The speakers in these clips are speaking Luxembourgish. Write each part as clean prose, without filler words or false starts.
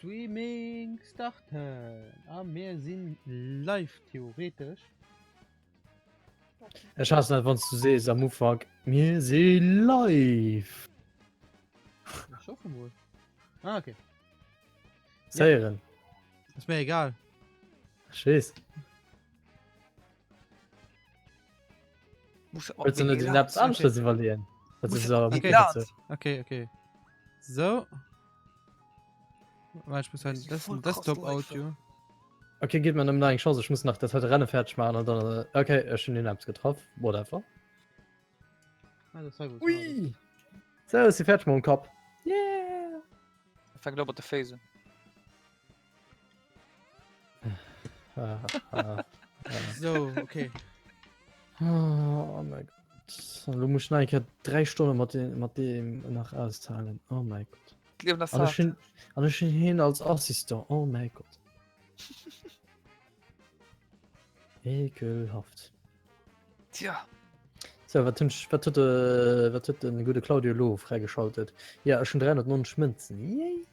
Streaming starten a mir sinn live theoretesch. Ech haassen dat wann s du sees am Ufank mir si live. Ech hoffe mol. Ah okay. Zéieren. Ass mir egal. Ech weess. Muss Wëlls du net den eppes aneschters iwwerleeën? Dat Muss ist awer Okay. dazu. Okay, okay. So. Warte, ich muss ein Das ist das voll krass Desktop-Audio. Okay, gib mir nëmmen nach eng Chance. Ech muss nach dat heite Renne fäerdeg maachen an dann. äh, Okay, ech hunn den eppes getraff. Whatever. Ah, das war gut. Ui! So, ech si fäerdeg mam Kapp. Yeah! Fängt op mat de Féiss un. Ah, ah, So, okay. Oh mein Gott. Lo muss ich nach eng Kéier 3 Stonne mat dem, mat dem nach auszahlen. Oh mein Gott. D'Liewen ass An ech hart. hunn, an ech hunn hien als Assistant. Oh mein Gott. Ekelhaft. Tja. So, wat hunn ech, wat huet de, wat huet den gudde Claudio lo fräigeschaltet? Ja, ech hunn 390 Mënzen. Yay!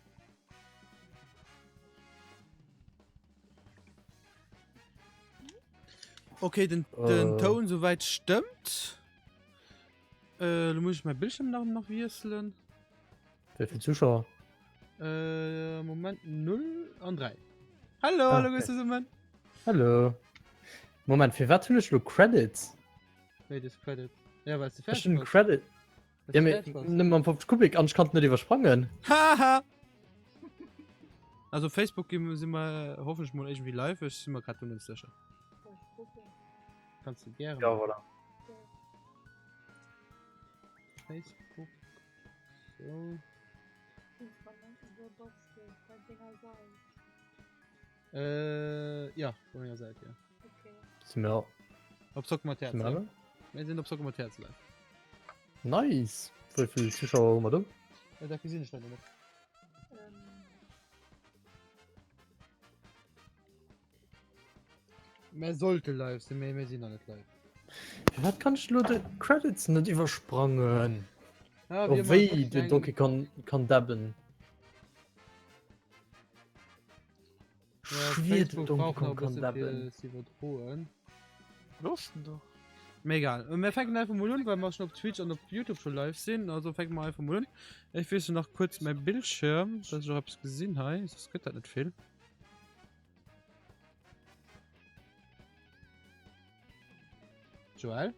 Okay, den, den Äh. Toun soweit stëmmt. Äh, lo muss ich mein Bildschirm nach, nach wiesselen. Wéi vill Zuschauer? Äh, Moment 0 an 3. Hallo, Ah, hallo, okay. okay. zusammen. Hallo. Moment, fir wat hunn ech lo Credits? Wéi das Credit? Ja, weil du Ech fertig hunn warst. Credit. Weil's Ja, du mee fertig warst. nëmme am 50 Kubik an ech kann net iwwersprangen. Haha! Also Facebook gi si mer hoffentlech mol irgendwie live, ech si mer grad do net sécher. Kannst du gären. Ja, voilà. Facebook. So. Äh, ja, bei menger Säit, ja. Si mir Op Zock mat Herz. si mir alle? Mir sinn op Zock mat Herz live. Nice. Wéi vill Zuschauer hu mer do? Ja, dat gesinn ech leider net. Mir sollte live sinn, mee mir sinn nach net live. Firwat kann ech lo de Credits net iwwersprangen? Ah, Oh, wir wéi machen den eng- Donkey Kong kann dabben. Ja, Schwier den Facebook Donkey braucht nach Kong e kann bësse dabben. fir ze iwwerdroen. Los denn do? Mee egal. Mir fänken einfach mol un, well mer schon op Twitch an op YouTube schon live sinn. Also fänken mer einfach mol un. Ech wiessel nach kurz mäi Bildschirm, dass ech och eppes gesinn hei, soss gëtt dat net vill. Joël?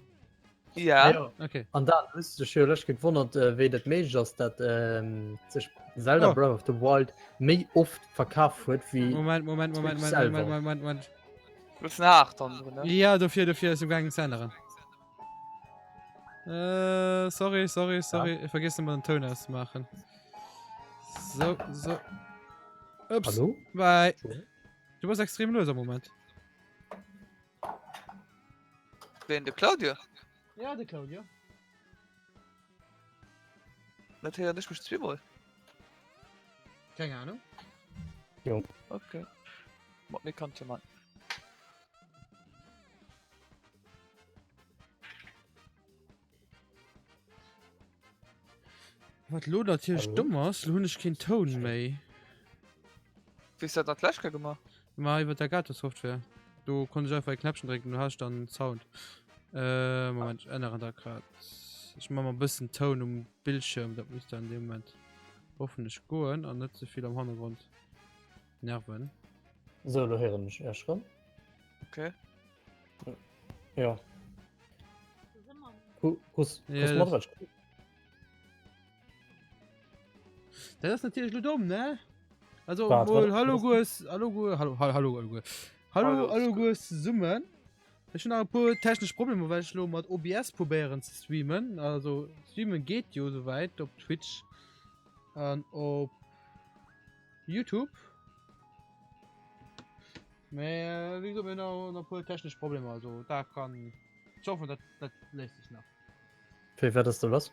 Ja. Ja. Okay. An dann hues du dech jo lech gewonnert, äh, wéi dat méiglech ass, dat ähm, sech Zelda Oh. Breath of the Wild méi oft verkaf huet wéi Moment, Moment, Moment, Moment, selber. Moment, Moment, Moment. Wëlls den Haart dann drin, ne? Ja, dofir, dofir ass gaangen ze änneren. Äh, sorry, sorry, sorry. Ich vergesse immer den Ton auszumachen. So, so. Ups. Hallo? Bye. Du bist extrem los am Moment. Ween, de Claudio? Ja, de Claudio. Dat héieren ech mech zweemol. Keng Ahnung. Jo. Okay. Mat mir kann jo man. Wat lo natierlech Hallo? domm ass, lo hunn ech keen Toun méi. Wéi hues du dat an d'lescht Kéier gemaach? Ma iwwer d'Elgato Software. Do konnt ech einfach e Knäppchen drécken, du hat ech dann Sound. Äh, Moment, ech änneren dat grad. Ech ma mer e bëssen Toun um Bildschirm, dat misst dann an deem Moment hoffentlech goen an net ze vill am Hannergrond nerven. So, lo héieren ech Iech rëm. Okay. Ja. Ku- Kus, Ja, kus das- mat wat? Dat ass natierlech lo domm, ne? Also Wat, mol wat- hallo was- Gues, hallo Gu, hallo, hallo, hallo, hallo, hallo, Hallo, hallo Gues zesummen. Ech hunn nach e puer technesch Problemer, well ech lo mat OBS probéieren ze streamen. Also streamen geet jo souwäit op Twitch an op YouTube. Mä wéi gesot, mir hunn nach nach e puer technesch Problemer, also da kann ech hoffen, dat dat léist sech nach. Fir wat ass do lass?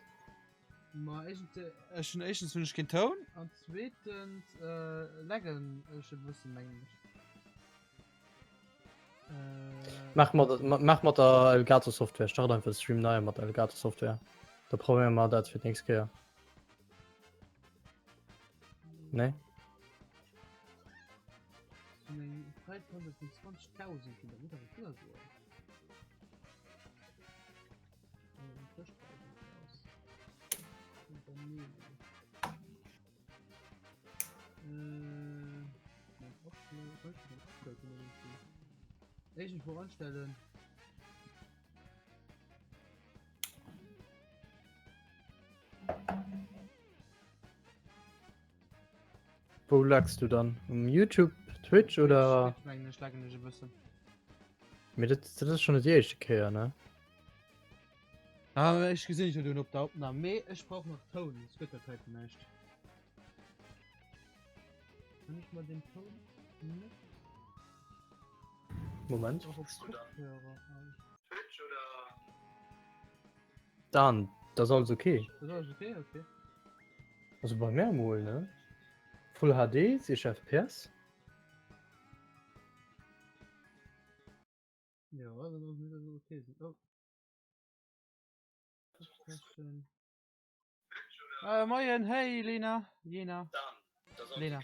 Ma éischtens, ech hunn éischtens hunn ech keen Toun an zweetens äh, laggen ech e bëssen, mengen ech. Äh, Mach mat, mach mat der Elgato Software, start einfach de Stream nei mat der Elgato Software. Da probéiere mer dat fir d'nächst Kéier. Nee? vun engem Crowdfunding vun 20.000 ginn, dat muss awer guer goen. Irgendwo anstellen. Wou lagst du dann? Um YouTube, Twitch oder? Twitch mengen ech, laggen ech e bëssen. Mee dat, dat ass schon net déi éischte Kéier, ne? Ah, ech gesinn dech jo dunn op der Opnam, mee ech brauch nach Toun, soss gëtt dat heiten näischt. Kann ech mer den Toun net Moment. och op Kopfhörer an? Dan, dat ass alles okay. Dat ass alles okay, okay. Also bei mär mol, ne? Full HD, 60 FPS. Ja, dann muss das okay sinn. Oh. Äh, moien, hey Lena, Jena. Lena.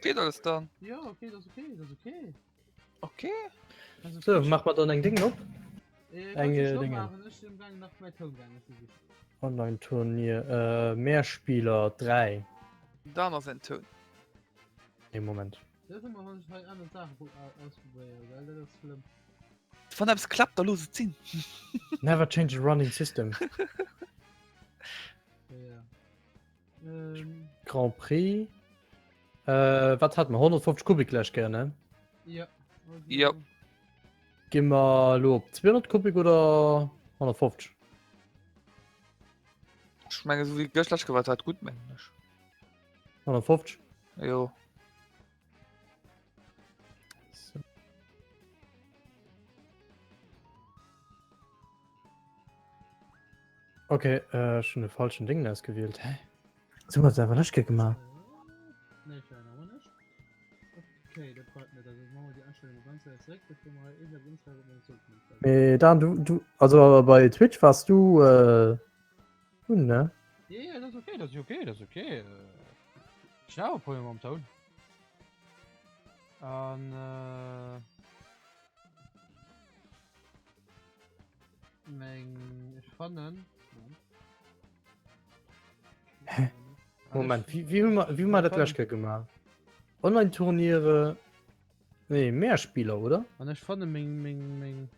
Geht alles dann? Ja, okay, das ist okay, das ist okay. Okay. Das ist So, mach mal dann eng Ding op. Äh, eng, kannst du äh, schon Dinge. machen, ich bin gegangen nach mein Ton gegangen, das ist sicher. Online-Turnier, äh, Mehrspieler 3. Dann ass en Toun. Nee, Moment. Dat ëmmer wann ech hei aner Saache ausprobéieren, well dat ass schlëmm. Wann eppes klappt, da looss et sinn. Never change a running system. Ja. Ähm. Grand Prix. Äh, wat hat mer? 150 Kubik lech gär, ne? Ja. Also... Ja. Gi mer elo op 200 Kubik oder 150? Ech menge sou wéi gëscht lech gewat hat gutt mengen ech. 150? Jo. So. Okay, äh, schon de falschen Ding ausgewielt. Hä? So hat awer lech gemacht. Nee, ich awer nicht. Okay, dat freut mich. Also machen wir die Einstellung ganz zurück, bevor wir irgendwas umstellen, was wir nicht sollten. Mee Dan, du, du, also bei Twitch warst du äh, un, ne? Ja, ja, das ist okay, das ist okay, das ist okay. Ich habe Probleme mam Toun. An äh, meng ech fannen. Hä? Moment, wie, wie hu mer, wie hu mer dat lech gemaach? Online-Turniere, nee, mehr Spieler, oder? An ech fanne meng meng meng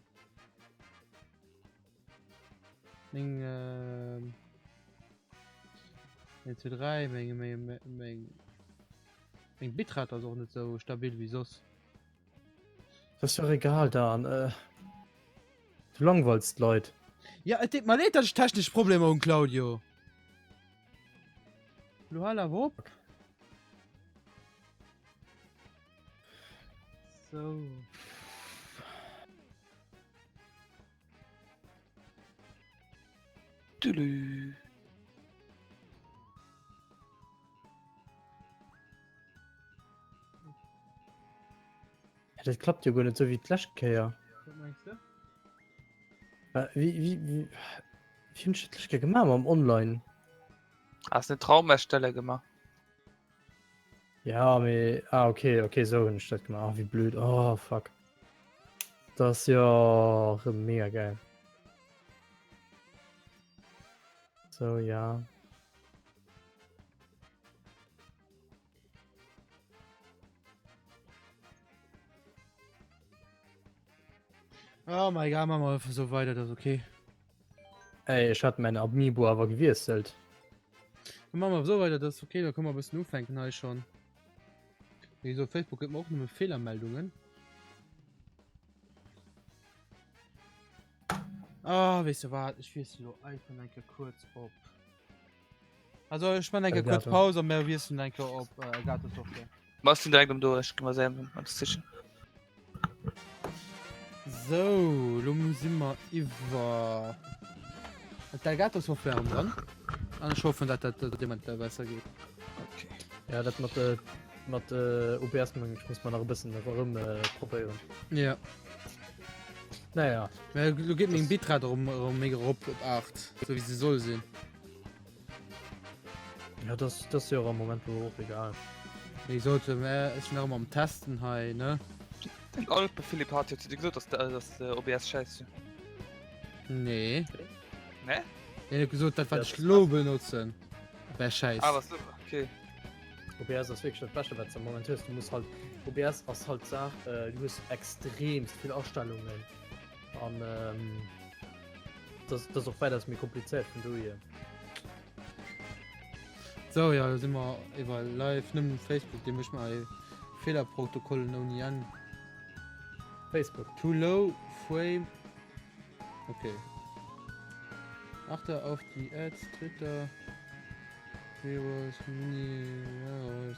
Meng ähm, 1, 2, 3, meng, meng, meng, meng, meng Bitrate ass och net sou stabil wéi soss. Das ist doch egal, Dan. Äh, du langweilst d'Leit. Ja, et deet mer leed, dass ech technesch Problemer hunn, Claudio. Lo hal awer op. Sou. Tülü. Ja, dat klappt jo guer net sou wéi d'lescht Kéier. Wat mengs de? Äh, Wéi, wéi, wéi, wéi hunn ech dat d'lescht Kéier gemaach mam Online? Has net Raumerstelle gemaach? Ja, mee, ah, okay, okay, sou hunn ech dat gemaach. Ah, wéi blöd. Oh, fuck. Dat ass jo erëm mega geil. So, ja. Oh my god, machen wir einfach so weiter, das ist okay. Ey, ech hat mäin Amiibo awer gewiesselt. Dann machen wir so weiter, das ist okay, da können wir ein bisschen ufänken hei schon. Wéi gesot, Facebook gëtt mer och nëmme Feelermeldungen. Ah, weess de wat, ech wiessel lo einfach eng Kéier kuerz op. Also ech man eng Kéier kuerz Elgato. Paus a mir wiesselen eng Kéier op äh, Elgato Software. Ma ech sinn direkt um do, ech gi mer séier eppes sichen. Sou, lo si mer iwwer d'Elgato Software erëm dran. An ech hoffen, dat dat dee Moment besser geet. Okay. Ja, dat mat äh, mat äh, OBS mengen ech muss man nach e bëssen erëm äh, probéieren. Ja. Naja, Mä lo geet meng Bitrate erëm erëm mega erop op 8, sou wéi se soll sinn. ja, das, das ist jo am Moment lo och egal. Wéi gesot, mä ech sinn nach ëmmer am Testen hei, ne? Den Alpe Philippe hat jo zu dir gesot, dass de, dass de OBS schäiss wier. Nee. Ne? Hien huet gesot, dat wat ech lo benotzen, wär schäiss. Ah, was du, okay. OBS ass wierklech dat Beschte wat s de am Moment hues. Du muss halt, OBS ass halt d'Saach, du hues extremst vill Astellungen an dat ass och wäitaus méi komplizéiert vun dohier. Sou, jo, lo si mer iwwer live, nëmmen Facebook, dee mécht mer hei Feelerprotokollen ouni Enn. Facebook. Too low frame. Okay. Achte auf die Ads, Twitter, Virus, Mini, Virus.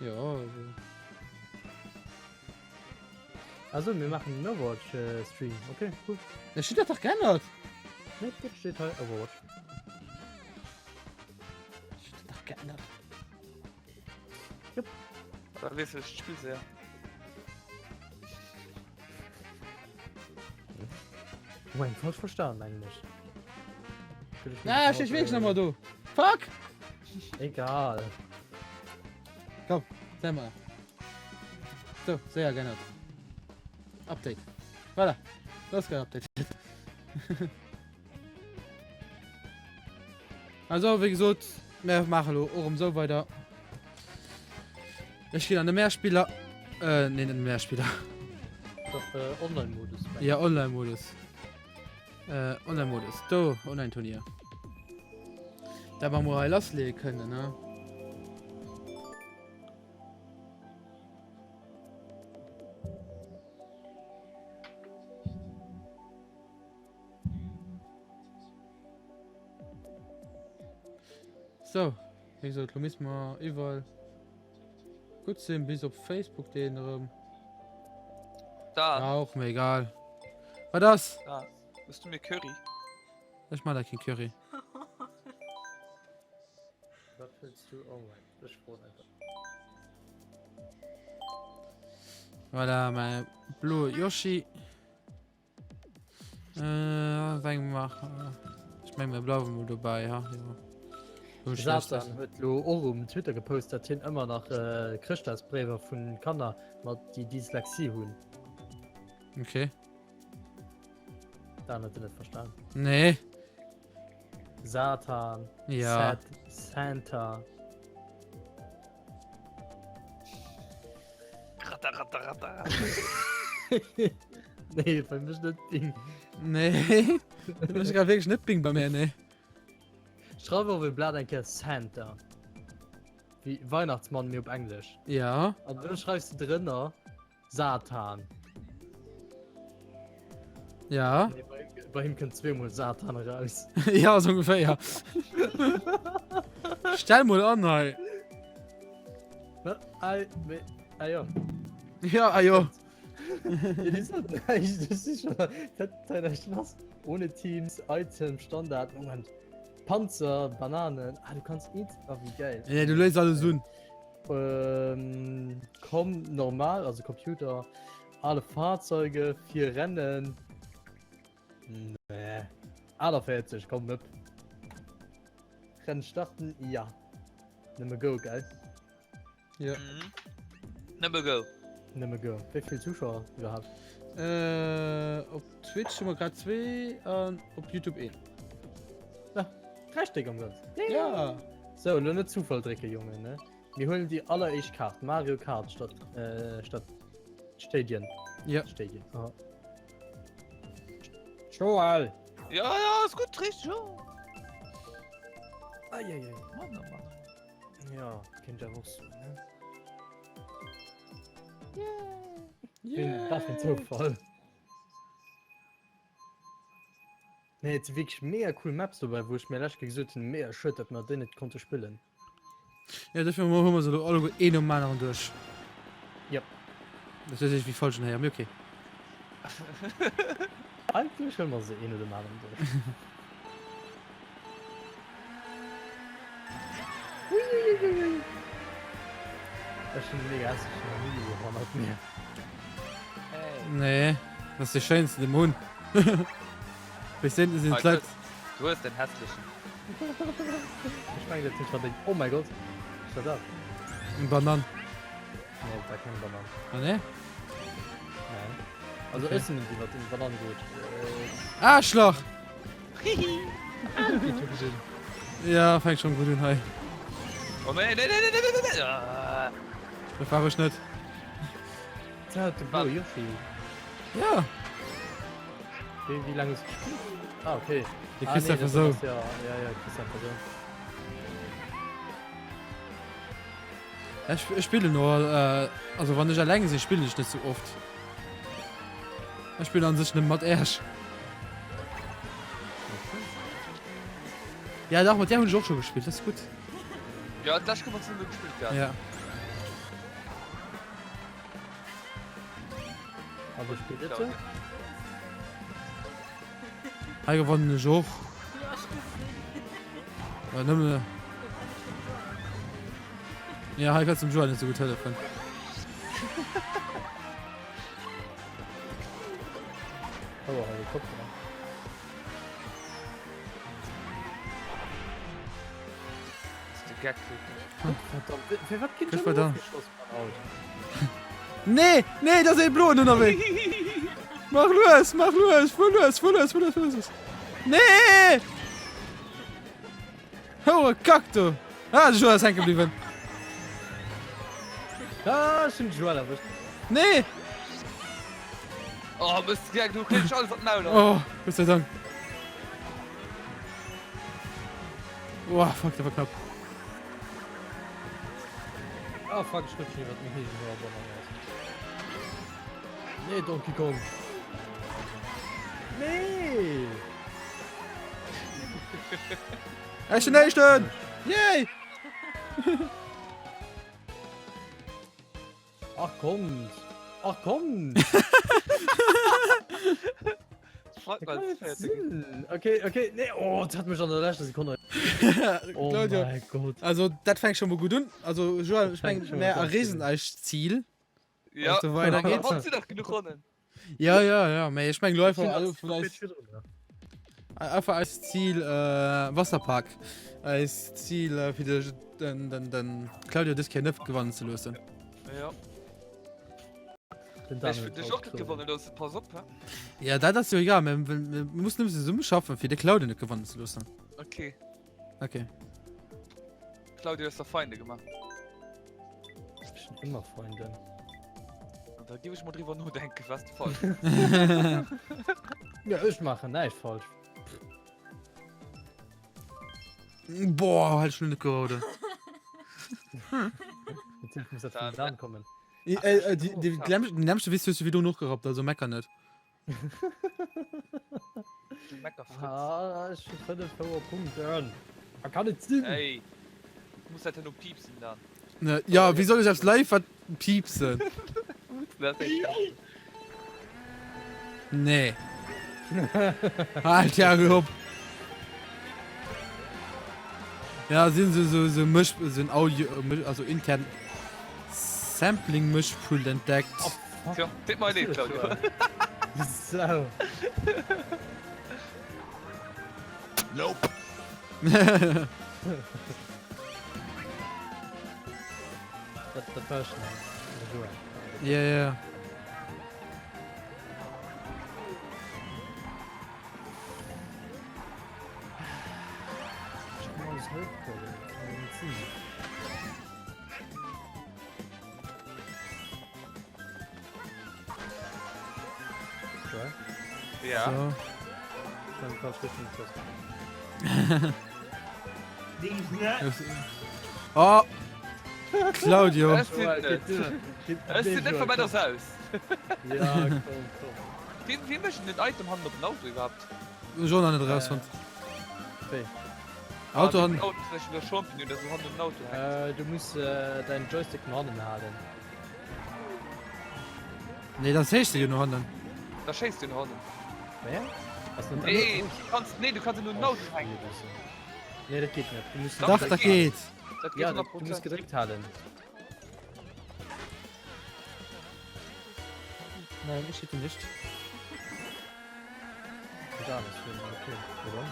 Ja, also. Also, mir machen den Overwatch äh, Stream. Okay, cool. Da steht das doch geändert. Ne, das steht halt Overwatch. Steht das doch geändert. Jupp. Da wiessel ech d'Spill séier. Hu eng falsch verstan mengen ech. Na, ech wierklech nach mal do. Fuck! Egal. Komm, sei mal. So, séier geännert. Update. Voilà. Los geupdatet. Also, wéi gesot, mir maache lo och erëm sou weider. Ech ginn an de Mehrspieler. Äh, nee, net Mehrspieler. Doch, äh, Online-Modus. Ja, Online-Modus. Äh, Online-Modus. Do, Online-Turnier. Da mer mol hei lassleeë kënnen, ne? So, wéi gesot, lo misste mer iwwerall gutt sinn, bis op Facebook deen erëm. Da. Ja, och mir egal. Wat ass? Da. Hues du mir Curry? Ech man da keen Curry. Wat wëlls du? Oh mein, ech froen einfach. Voilà, mäi bloe Yoshi. Äh, weng mach. Ech meng mir bleiwe mol dobäi ha. Ja. Satan huet lo och um Twitter gepost, datt hien ëmmer nach äh, Chrëschtdagsbréiwer vun Kanner mat déi Dyslexie hunn. Okay. Dan huet en net verstan. Nee. Satan. Ja. Sat Santa. Ratter, ratter, ratter. Nee, bei mech net Bing. Nee. Du mech grad wierklech net Bing bei mir, nee. Schreif op e Blat eng Kéier Santa. Wéi Weihnachtsmann, mee op Englesch. Ja. An dann schreifs du drënner Satan. Ja. Nee, bei, bei him kënnt zweemol Satan eraus. ja, so ungefähr. Stell mal an, hei. Na, ei, me, ah, ja. Ja, ah, jo. Ja, das ist näischt, das ist schon, dat dat näischt lass. Ohne Teams, Item, Standard, Moment. Panzer, Bananen, ah, du kannst eins, ah, wie geil. Ja, du löst alles un. Ähm, komm, normal, also Computer, alle Fahrzeuge, vier Rennen. Nee. 48, komm, möp. Rennen starten, ja. Nëmme go, gell? Ja. Mhm. Nëmme go. Nëmme go. Wéi vill Zuschauer iwwerhaapt? Äh, op Twitch hu mer grad zwee an op YouTube een. Ah, dräi Stéck am Ganzen. Ja. So, lo net Zufall drécke, Jongen, ne? Mir huelen déi alleréischt Kaart, Mario Kart statt, äh, statt Stadion. Ja. Stadion. Oh. Joel! Ja, ja, ist gut, richtig. Ja. Eieiei. Mann, oh Mann. Ja, kéint awer och soen, ne? Yeah. Wat fir en Zoufall. Nee, et si wierklech mega cool Maps dobäi, wou ech mir lescht Kéier gesot hunn, mega schued, datt mer déi net konnte spillen. Ja, dofir hu mer se elo alleguer een nom aneren duerch. Yep. Dat huet sech wéi falsch unhéieren, mee okay. Eigentlech huele mer se een no dem aneren duerch. Uiuiuiui. Ech hunn e mega hässlechen Amiibo hannert mir. Hey. Nee, dat ass dee schéinsten, dee mer hunn. Bis hinten sinn Ah, d'Leit. Du hues den hässlechen. Ech mengen dat huet verdéngt. Oh mäi Gott, wat war dat? Eng Banann. Nee, dat war keng Banann. Ah nee? Nee. Also okay. ech sinn net iwwer den Banann gerutscht. Äh... Aarschlach! Ja, fängt schon gut un hei. Oh nee, nee, nee, nee, nee, nee, nee. Ah. Dat war ech net. Dat de bloe Yoshi. Ja. Wéi, wéi laang hues du gespillt? Ah, okay. De Ah, kriss nee, einfach dat sou. ass ja, ja, ja, kriss einfach sou. Ech, ech spillen nur, äh, also wann ech alleng sinn, spillen ech net sou oft. Ech spillen an sech nëmme mat Äerch. Ja, dach, mat där hunn ech och scho gespillt, dat ass gutt. Ja, d'lescht Kéier mat zesumme gespillt gehat. Ja. A wou spillt Dir sou? Hei gewannen ech och. Ja, nëmme. Ja, hei kannst du dem Joel net so gut hëllefen. Oh, Helikopter. De Geck. Fir wat ginn Ech war da. Nee, nee, da ass ee bloen ënnerwee. Mach lues, mach lues, fuer lues, fuer lues, fuer lues, fuer lues. Nee! Houe Kack do! Ah, de Joël ass hänke bliwwen. Ah, ech hunn de Joël erwëscht. Nee! Oh, bist du Geck, du kriss alles an d'Maul. Oh, Gott sei Dank. Boah, fuck, dat war knapp. Ah, fuck, ech rutschen iwwer den Hegel no aber nach aus. Nee, Donkey Kong. Nee! Ech den Éischten! Yay! Ach kommt! Ach kommt! Okay, okay, nee, oh, dat hat mech an der leschter Sekonne. Oh Claudio, mein Gott. also dat fänkt schon mal gut un. Also Joel, ich fänkt mengen, schon mir mal ganz erreesen gut an. eist Ziel. Ja, Dass du weitergeht. aber sind doch genug Runden. Ja, ja, ja, mee ech mengen lo einfach, also Ich bin vielleicht virdrun, ja. einfach eist Ziel äh, Wasserpark. Eist Ziel äh, fir de, den, den, den Claudio dës Kéier net gewannen ze loossen. Ja. Den Ech Daniel will dich haut och net so. gewonnen loossen, pass op, hä? Ja, dat ass jo egal, mir, mir, mir mussen nëmmen zesumme schaffen, fir de Claudio net gewannen ze loossen. Okay. Okay. Claudio hues der Feinde gemaach. Ech hunn ëmmer Freinden. Da giff ech mol driwwer nodenken, was du falsch Ja, ech maachen näischt falsch. Boah, halt schon net gerode. Natierlech muss dat vum Dan kommen. Äh, äh, die, die, die lämmste Witz hues du wéi do nochgerappt, also mecker net. Du Meckerfritz. Ah, ech hu 5 hoer Punkten. Da kann et sinn. Ey, du musst dat herno piepsen dann. Ne, ja, wéi soll ech aufs Live wat piepsen? Dat ass echt. Nee. Halt ja op. Ja, sinn so so so Mësch so en Audio also intern Sampling Mëschpult entdeckt. Oh, fuck. Tja, deet mer leed, Claudio. Sau. Nope. Dat, dat war schon. Ja, ja. Ich kann alles hochkommen. Kann nicht sinn. Ja. So. Schon falsch Richtung geschossen. Oh! Claudio! Es sieht net. Es sieht net vorbei das Haus. Ja, komm, komm. Wie, wie mécht den Item hannen op den Auto iwwerhaupt? Schon nach net rausfonnt. Wéi? Auto hannen. Auto, der Champignon, der so hannen den Auto hängt. Äh, du muss äh, deinen Joystick no hannen halen. Nee, dann schéisst de jo no hannen. Da schéisst du no hannen. Wéi? Ass net Nee, du kannst, nee, du kannst nur den Auto hängen. Nee, dat geet net. Du musst Doch, Dach, dat dat geet. Dat geet Ja, dat, du 100%. musst gedréckt halen. Nein, ich hätte nicht. Da, das okay, oder?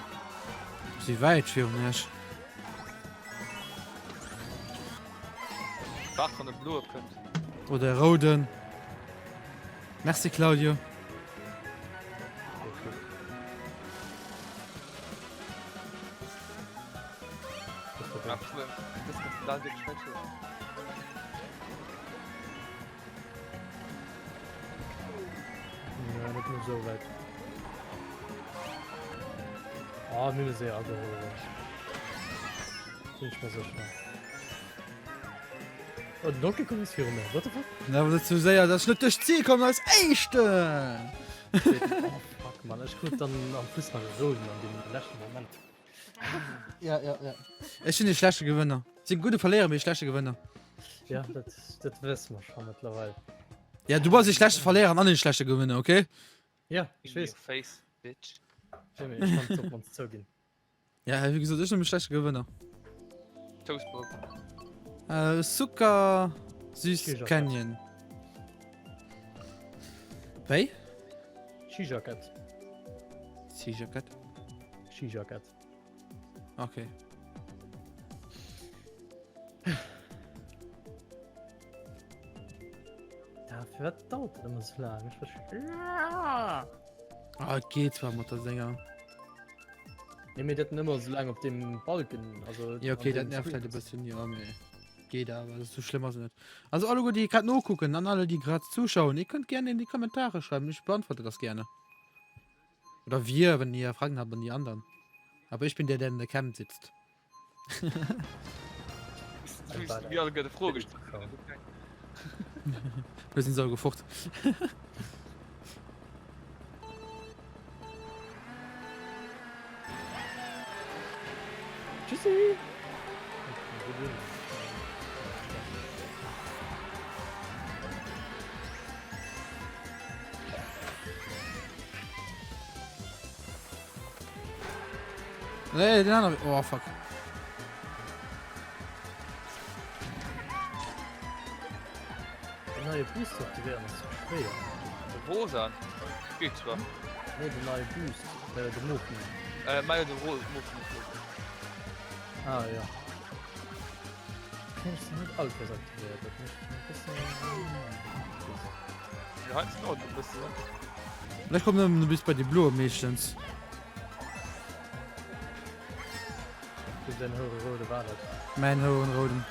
Si wäit virun iech. Waart wann de bloe kënnt. Oder rouden. Merci Claudio. Ja, net méi sou wäit. Ah, mir hunn se ageholl, oder? Sinn ech mer sécher. Oh, den Donkey Kong ass viru mir. What the fuck? Na, awer net zu séier, dass ech net duerch d'Zil kommen als Éischten! Oh, fuck, Mann. Ech krut dann am Plus nach e rouden an deem leschten Moment. Ja, ja, ja. Ech sinn e schlechte Gewënner. Sinn gudde Verléierer, mee e schlechte Gewënner. Ja, dat, dat wësse mer scho mëttlerweil. Ja, du bass e schlechte Verléierer an en schlechte Gewënner, okay? Ja, ech weess. In your face, bitch. Jimmy, ech kann et op mannst zouginn. Ja, wéi gesot, ech sinn e schlechte Gewënner. Toastbrot. Äh, Zucker, süß Canyon. Wéi? Skijackett. Skijackett? Skijackett. Okay. Da, fir wat dauert dat ëmmer sou laang? Ech verstinn. Ah, et geet zwar mat der Sänger. Nee, mee dat ëmmer sou laang op dem Balken, also. Ja, okay, an dat dem nervt Screen halt e ass. bëssen, ja, mee geet awer, sou schlëmm ass et net. Also alleguer déi grad nokucken an alle déi grad zuschauen, ihr könnt gerne in die Kommentare schreiben, ich beantworte das gerne. Oder wir, wenn ihr Fragen habt an die anderen. Aber ich bin der, der in der Cam sitzt. Mir alle gëtt Fro gestallt. Wir sind so gefort. Tschüssi! Nee, den anderen. Oh, fuck. Den neie Boost ze aktivéieren ass schwéier. De rosa geet zwar. Nee, den neie Boost, äh, de Mofen. Äh, majo, de ro Mofen ass gut. Ah, ja. Kréien ech se net all Kéiers aktivéiert, dat mécht mech e bëssen trist. Ja, hei ass dauert e bëssen, ne? Ech kommen nëmmen bis bei déi bloe meeschtens. Du dein houre roude war dat. Mäin houeren rouden.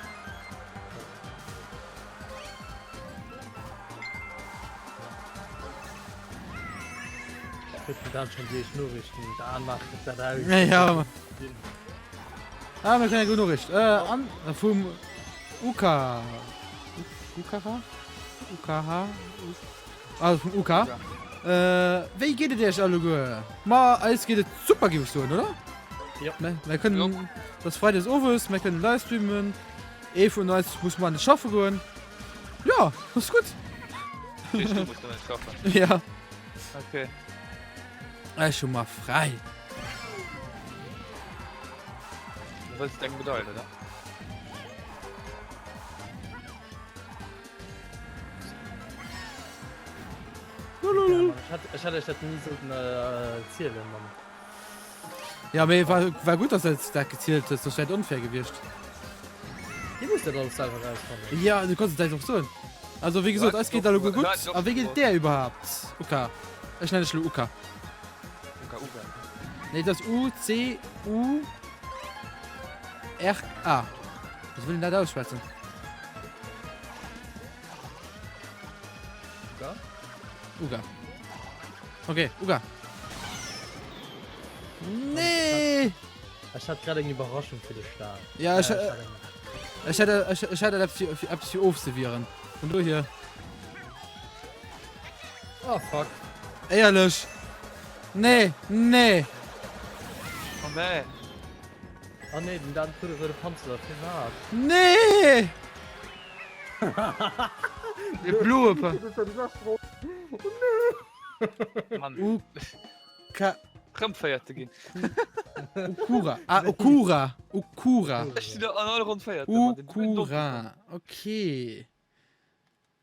Kritt den Dan schon déi éischt Noriichten, Dan maach dat aus. Ja. Ah, mir kréien eng gutt Noriicht. Äh, an vum Uka. Ukara? UKH? Also vum Uka. Äh, wéi geet et iech alleguer? Ma eis geet et super, géif ech soen, oder? Jo. Mir, mir kënnen, et ass Freides owes, mir kënnen livestreamen. Ee vun eis muss mar net schaffe goen. Jo, ass gutt. Heescht, du muss net schaffen. Ja. Okay. Ech hu mar fräi. Du wëlls eng Medail, oder? Ech hätt iech dat ni sollten erzielen, Mann. Ja, mee war, war gutt, dass du dat gezielt hues, soss wär et onfair gewiescht. Dir musst dat alles selwer rausfannen. Ja, du konns et eis och soen. Also, wéi gesot, eis geet alleguer gutt. A wéi geet et där iwwerhaapt, Uka? Ech nennen dech elo Uka. Uka, Uka. Nee, et ass U, C, U, R, A. Wéi wëll een dat ausschwätzen? Uga? Uga. Okay, Uga. Nee! Ech hat grad eng Iwwerraschung fir dech da. Ja, ech, äh, ech hätt, ech, ech hätt eppes fir, fir, eppes fir ofzewieren. Vun dohier. Oh, fuck. Éierlech. Nee, nee. Oh, nee. Oh nee, den Dan krut e roude Panzer, firwat? Nee! De bloe Pa. Mann. U K Rëm Véierte ginn. Ukura. Ah, Ukura. Ukura. Ech sinn an all Ronn Véierte. Ukura. Okay.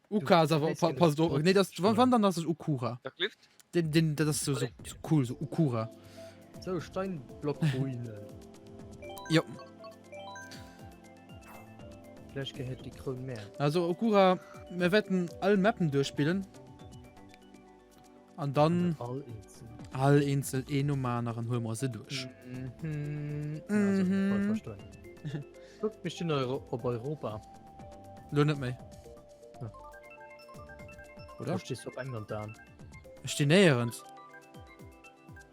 Uka ass awer, pa, passt op, nee, das, wann, wann dann ass es Ukura. Dat Lift? Den, den, dat ass so, so, so cool, so Ukura. So, Steinblockruinen. Jo. Vläicht gehéiert déi Kroun mär. Also Okura, mir wäerten all Mappen duerchspillen. An dann All eenzel. all eenzel een nom aneren huele mer se duerch. Mhm. Also, Mhm. voll verstoen. Guck, mir stinn Euro op Europa. Lo net méi. Ja. Oder? Wo stehst du op England da? Ech stinn néierens.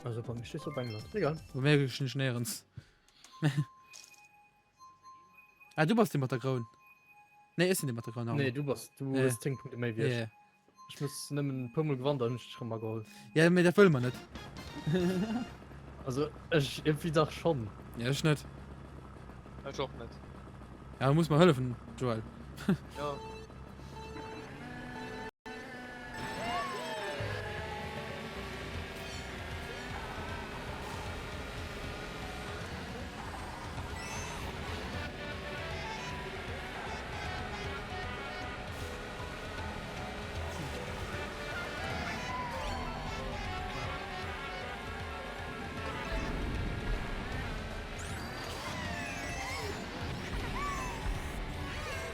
Also bei mir stehst du op England. Egal. Bei mir stinn ech néierens. Ah, du bass dee mat der Kroun. Nee, ech sinn dee mat der Kroun. Nee, du bass, du Ja. hues 10 Punkte méi wéi ech. Ja, Ech muss nëmmen e puer Mol gewannen, dann hunn ech dech rëm ageholl. ja mee dat wëlle mer net. Also ech iergendwéi dach schonn. Ja, ech net. Ech och net. Ja, du muss mer hëllefen, Joël. Ja.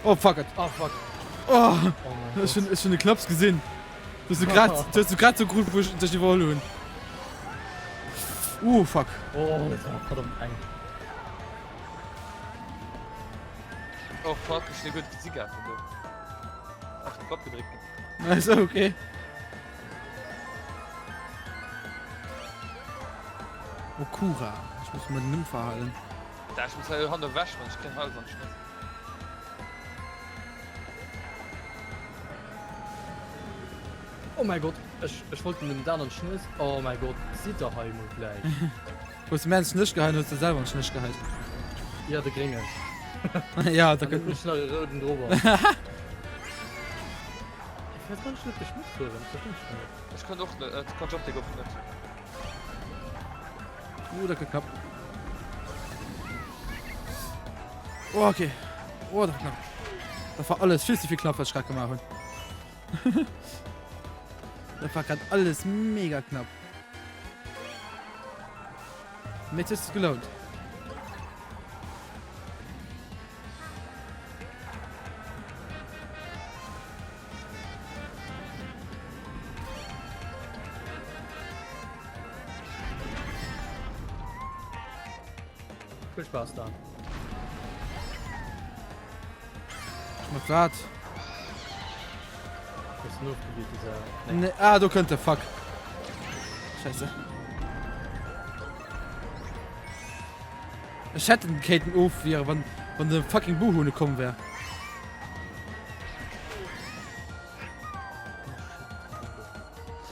Oh fuck it. Oh fuck. Oh, Oh mein ech Gott. hunn ech hunn de Knapps gesinn. Du hues du grad, du hues du grad so krut, wou ech dech iwwerholl hunn. Uh, fuck. Oh, dat war verdammt eng. Oh fuck, ech hunn e gutt gesi gehat vun do. Ach, den Knopf gedréckt. Also, okay. Okura. Ich muss mir den Numm verhalen. Da, ich muss hei Hand ewech, man. Ich kenn hei sonst net. Oh mein Gott, ech, ech wollt dem Dan an d'Schnues. Oh mein Gott, sidd der hei mol gläich. Hues du mir an d'Schnësch geheit, hues du selwer an d'Schnësch geheit. Ja, de Gréngen. ja, da Dann kënnt. hunn ech nach e rouden drüber. Ich weiß gar nicht, ob ich mitfuhren. Ich verstehe schon nicht. Ich kann och net, äh, kann ich och déck oft net. Uh, dat gëtt knapp. Oh, okay. Oh, dat war knapp. Dat war alles vill ze vill knapp, wat ech grad gemaach hunn. Dat war grad alles mega knapp. Mee et huet sech gelount. Vill Spaß da. Mat wat? Hues du ofgewiert, dieser. Nee. Nee, ah, do kënnt e, fuck. Scheiße. Ech hätt en kéinten ofwieren, wann, wann de fucking Buhune komm wär.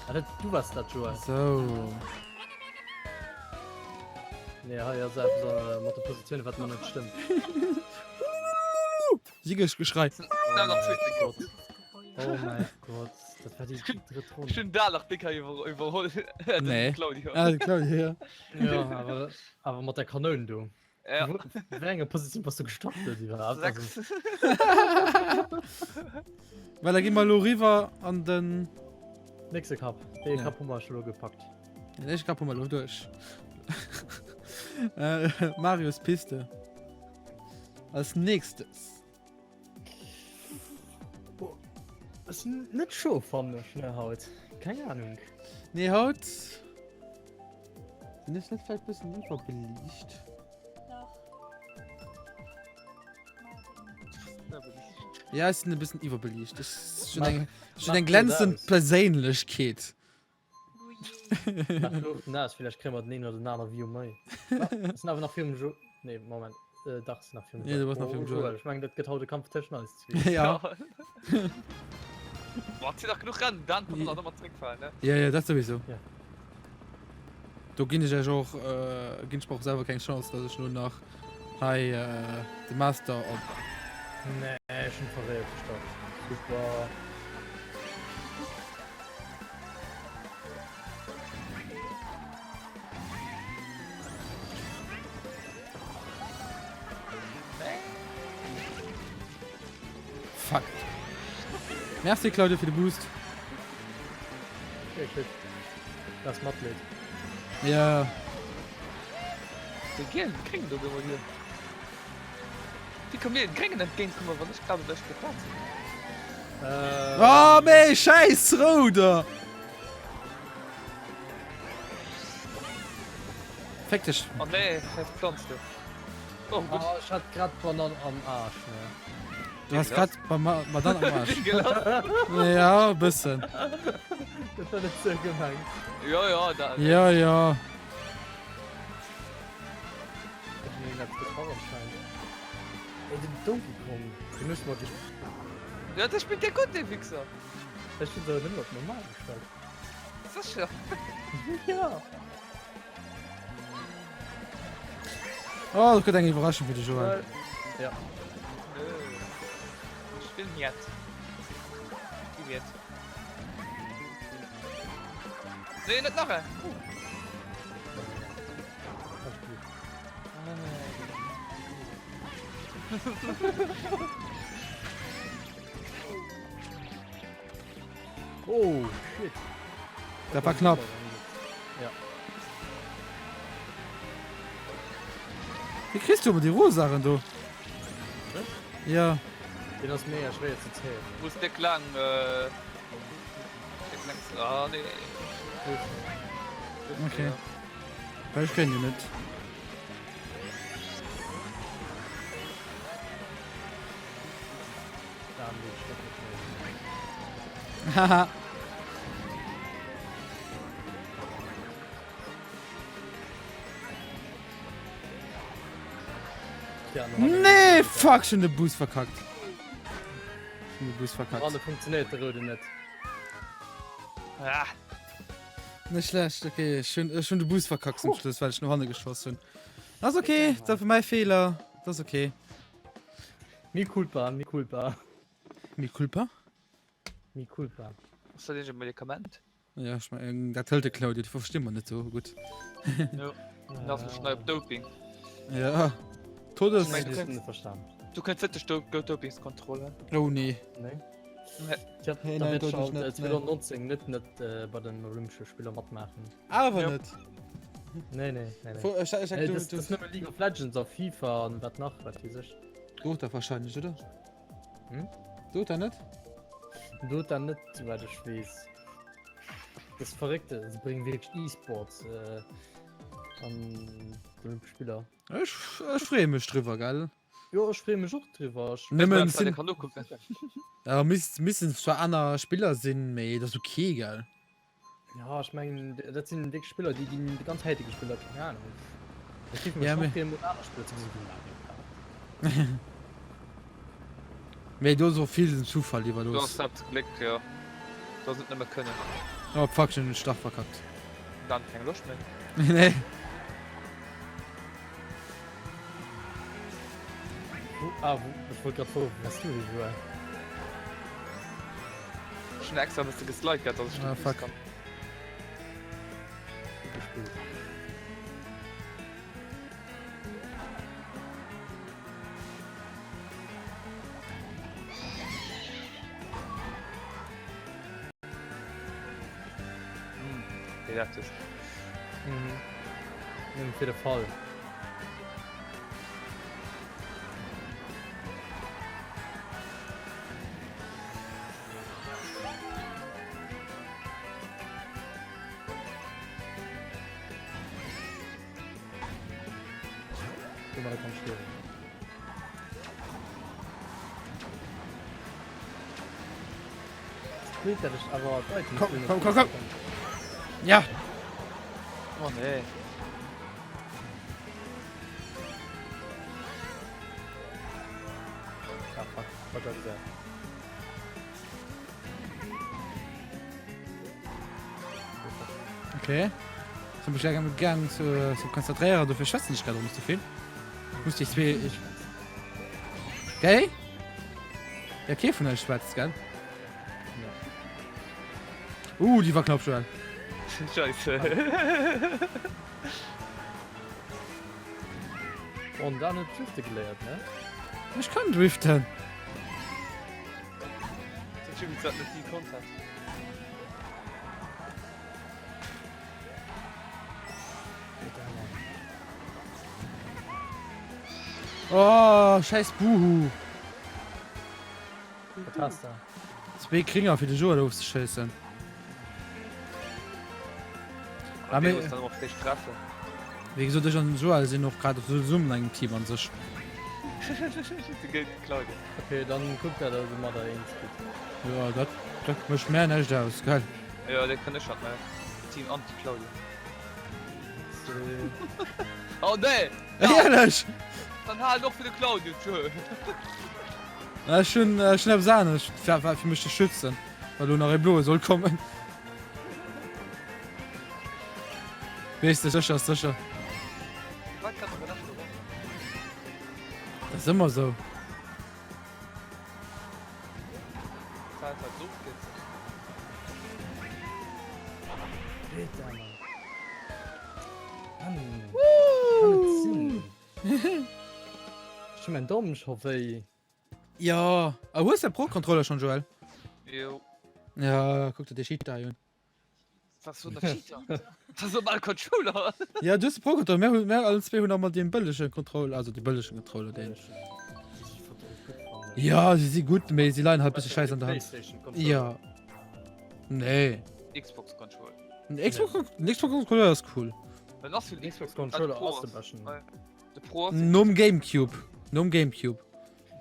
Ah, dat, du warst dat, Joel. So. Nee, hei ass eppes äh, mat de Positiounen, wat mer net stëmmt. Siegesgeschrei. Oh Gott. Oh mein Gott, dat war déi drëtt Ronn. Ech hunn da nach déck hei iwwer iwwerholl. Nee. Claudio. Ah, Claudio, ja. Ja, awer, awer mat der Kanoun do. Ja. Wo, wéi enger Positioun bass du gestartet iwwerhaapt? Also, 6. Well da gi mer elo riwwer an den. nächste Cup. Dee Ja. Cup hu mer scho lo gepackt. Den éischte Cup hu mer elo duerch. äh, Marios Piste. Als nächstes. Ass net scho fannen ech ne haut. Keng Ahnung. Nee, haut. Sinn ech net vläicht bëssen iwwerbeliicht? Dach. Ja, ech sinn e bëssen iwwerbeliicht. Ech hunn eng, ech hunn Mach eng du glänzend das. Perséinlechkeet. Mach Luuchten aus, vielleicht kréie mer den een oder den aner View méi. Ah, es sinn awer nach virum Jo. Nee, Moment. Äh, dach, es sinn nach virum Nee, du bass nach virum Oh, Joel. Joel. Ech mengen, dat gëtt haut e Kampf tëschent eis zwee. Ja. Boah, zieh nach genug Rennen, dann kann man nochmal zurückfahren, ne? Ja, ja, dat sowieso. Ja. Do ginn ech iech och, äh, ginn ech mer och selwer keng Chance, dass ech lo nach hei äh, de Master op. Nee, ech hunn verréiert gestart. Super. Fuck. Merci Claudio fir de Boost. Okay, shit. Das Matleed. Ja. De Giel, de Kring do immer hier. Wéi ka mir den Gréngen entgéint kommen, wann ech grad op der éischter Plaz sinn? Oh mee schäiss Rouder! Féck dech! Oh nee, schäiss Planz do. Oh gutt. Oh, ech hat grad d'Banann am Aarsch, ne? Du has grad d'Banann am Aarsch? Ja, e bëssen. Dat war net sou gemengt. Jo, jo, dat. Jo, jo. Ech hunn een eppes getraff anscheinend. Ey, den Donkey Kong, deen hues du mer ge. Jo, dee spillt jo gutt, dee Wichser. Ech hunn se awer nëmmen op normal gestallt. Sécher? Ja. Oh, dat gëtt eng Iwwerraschung fir de Joël. Ja. Ech will niet. Idiot. Nee, net nach eng. Oh, shit. Dat war knapp. Ja. Wéi kriss du ëmmer déi Rosaen do? Ech? Ja. Deen ass mega schwéier ze zéien. Muss déck laang, äh, déck laang, ah nee. Okay. Well ech kréien déi net. Haha. Nee, fuck, schon de Boost verkackt. Schon de Boost verkackt. Wann funktioniert de Rode net. Ah. Net schlecht, okay. Ech hunn, ech hunn de Boost verkackt zum Schluss, well ech no hanne geschoss hunn. Ass okay, dat war mäi Feeler. Dat ass okay. Mi culpa, mi culpa. Mi culpa? Mi culpa. Ass dat iergend e Medikament? Ja, ech mengen, dat hëlt de Claudio, déi versti mer net sou gutt. Jo, den ass vläicht nei op Doping. Ja, Todes. Ich mein, du Net könntest, verstan. du könntest wirklich do, go Dopingskontrolle. Oh nee. Nee. Nee. Tja, Nee, da nee, wird deutlich halt net, nee. 2019 net net äh, bei den Olympischen Spieler matmachen. Awer Ja. net. Nee, nee, nee, nee. Wo- Ech, ech, Äh, du, das, du, das nëmme League of Legends a FIFA an wat nach, wat weess ech. Dota wahrscheinlech, oder? Hm? Dota net? Dota net, soweit ech weess. Das Verrückte, sie bringen wirklich E-Sports äh, an die Olympischen Spieler. Ech, ech freeë mech driwwer, gell? Jo, ech freeë mech och driwwer. Ech Nëmmen Ech sinn, kann nokucken. ja, misst, missen zwar aner Spiller sinn, mee dat ass okay, gell? Ja, ech mengen, dat sinn wierklech Spiller, déi ginn déi ganz Zäite gespillt, a keng Ahnung. Ech géif mech Ja, och mee. freeën, mol aner Spiller ze gesinn, wéi Mario Kart. Mee do ass och vill dem Zufall Do ass iwwerlooss. dat Gléck, jo. Do ass net nëmme Kënnen. Oh fuck, ech hunn den Start verkackt. Dann keng Loscht méi. Nee. Wou, ah, wou, ech wollt grad froen, wou bass du hi, Joël? Ech hunn extra e bësse geslide gehat, dass ech Ah, den fuck. Boost kann. Gutt gespillt. Hm, wéi dat ist. Mhm. Nëmme fir de Fall. Domadder kann ech liewen. Blöd, dat ech awer d'Items Komm, net komm, komm, komm. Ja! Oh nee. Ah, fuck. Wat war dat? Okay. Ech hu mech grad gang zu, zu konzentréieren, dofir schwätzen ech grad och net sou vill. Muss déi zwee. Ich... Gell? Ja, kee vun euch schwätzt, gell? Uh, déi war knapp, Joël. Scheisse. Und dann huet drifte geléiert, ne? Ech kann driften. Dat Jimmy dat net déi konnt hat. Oh, scheiß Buhu. Wat has de? Zwee Kringer fir de Joel ofzeschéissen. Ah, mee, dann och dech treffen. Wéi gesot, ech an den Joel sinn och grad zesummen an engem Team an sech. Okay, dann kuck dat der domadder eens gitt. Jo, dat, dat mécht mär näischt aus, gell? Jo, dat kann ech hat mär. Team Anti-Claudio. Oh nee! Éierlech? Dann halen och fir de Claudio, tschö. Ech hunn, ech hunn eppes anescht, fir, fir mech ze schützen, well elo nach ee bloe soll kommen. Weess de, sécher ass sécher. Wat kann der leschte Ronn? Dat ass ëmmer esou. Zäit hat so geht's. Peter, Mann. Mann. Kann et sinn? Ech hu mäin Daumen scho wéi. Jo, a hues de Pro-Controller schon, Joël? Jo. Ja, kuck der dee Cheater hei un. Was so der Cheater? Das ist normal Controller. Ja, du hues de Pro-Controller, mir hunn, mir allen zwee hunn emmer dee bëllege Controller, also dee bëllege Controller, deen. Ja, si si gutt, mee si leien halt bësse schäiss an der Hand. Ja. Nee. Xbox Controller. Den Xbox, den Xbox Controller ass cool. Dann ass den Xbox Controller ass de beschten. De Pro ass Nom Gamecube. Nom Gamecube.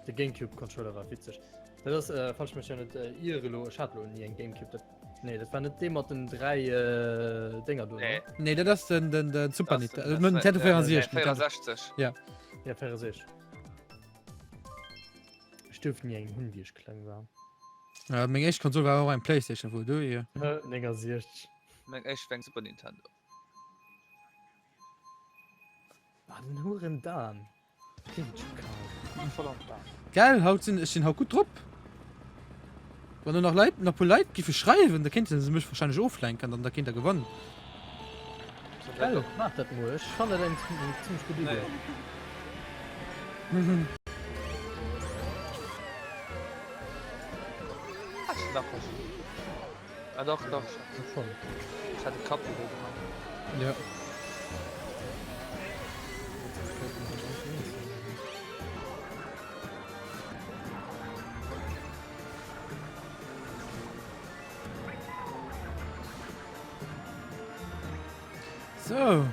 De Gamecube Controller war witzeg. Dat ass, äh, falls ich mech ja net äh, iere lo, ech hat lo nie eng Gamecube. Dat, nee, dat war net dee mat den 3 äh, Dénger do. Nee. Ne? Nee, dat ass den, den, den Super Nintendo. Äh, Nintendo 64. Nintendo. 64. Ja. Ja, 64. Ech duerft nie eng hunn, wéi ech kleng war. Ja, meng éischt Konsol war och eng Playstation, wou du hier. 69. Meng éischt war eng Super Nintendo. Ah, den Huren Dan. Kritt et scho kal. Voll am Dan. Gell, haut sinn ech sinn haut gutt drop. Wann do nach Leit, nach puer Leit giffe schreiwen, da kéinte se mech wahrscheinlech oflenken an da kéint der gewannen. Gell, maach dat mol. Ech fannen dat eng zimmlech gutt Idee. Ah doch, doch. Schon. Ich hatte Kappe gemacht. Ja. So.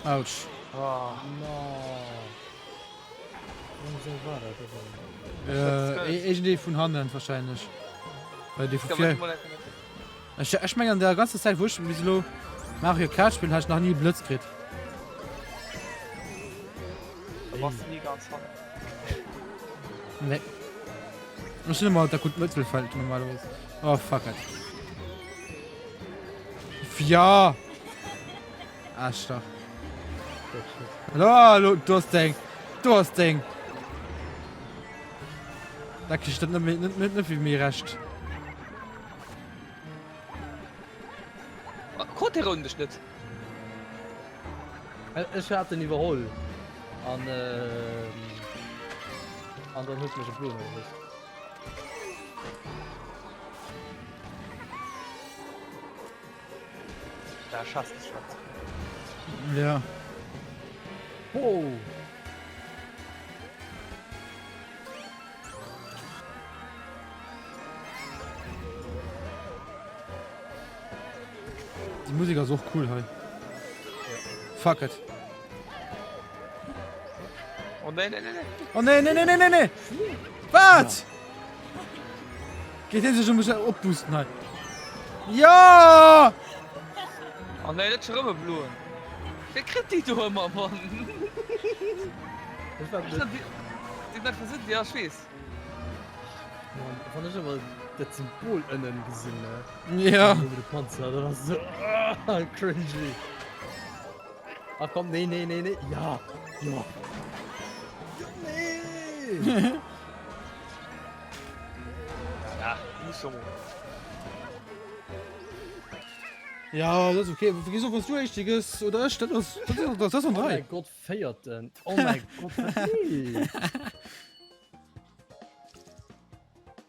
Autsch. Oh. No. Wéi war dat ewell? Äh, iergendee vun hannen wahrscheinlech. Well dee vu vir. Ech, ech mengen an der ganzer Zäit wou ech bis elo Mario Kart spillen, hat ech nach ni e Blëtz kritt. Da bass de ni ganz hannen. Nee. Ech sinn ëmmer dat gutt Mëttelfeld normalerweis. Oh fuck it. Ja! Aarschlach. Lo, lo, du hast deng. Du hast deng. Da krieg ich dat net méi, net, net, net wéi mir recht. Krut dee Rouden dech net? Ech hat en iwwerholl an an dann huet mech e Bloen erwëscht. Da schass de Schatz. Ja. Oh. Die Musik ass och cool hei. Fuck it. Oh nee, nee, nee, nee. Oh nee, nee, nee, nee, nee, nee. Wat? Geet hie sech um mech opboosten hei? Ja! Oh nee, net schon rëm e bloen. Wéi kritt déi do ëmmer, Mann? Ech war net. Déi net versitt, ja, ech weess. Mann, wann ech awer dat Symbol ënnen gesinn, ne? Ja. Iwwer de Panzer, dat ass esou ah, cringy. Ach komm, nee, nee, nee, nee. Ja, ja. Ja, nee! Ja, muss jo mol. Ja, dat ass okay. Wéi gesot, wann s du Éischte gëss oder ech, dat ass, dat ass, dat ass an Oh der mäi Rei. Gott, Véierten. Oh mäi Gott, wat nee.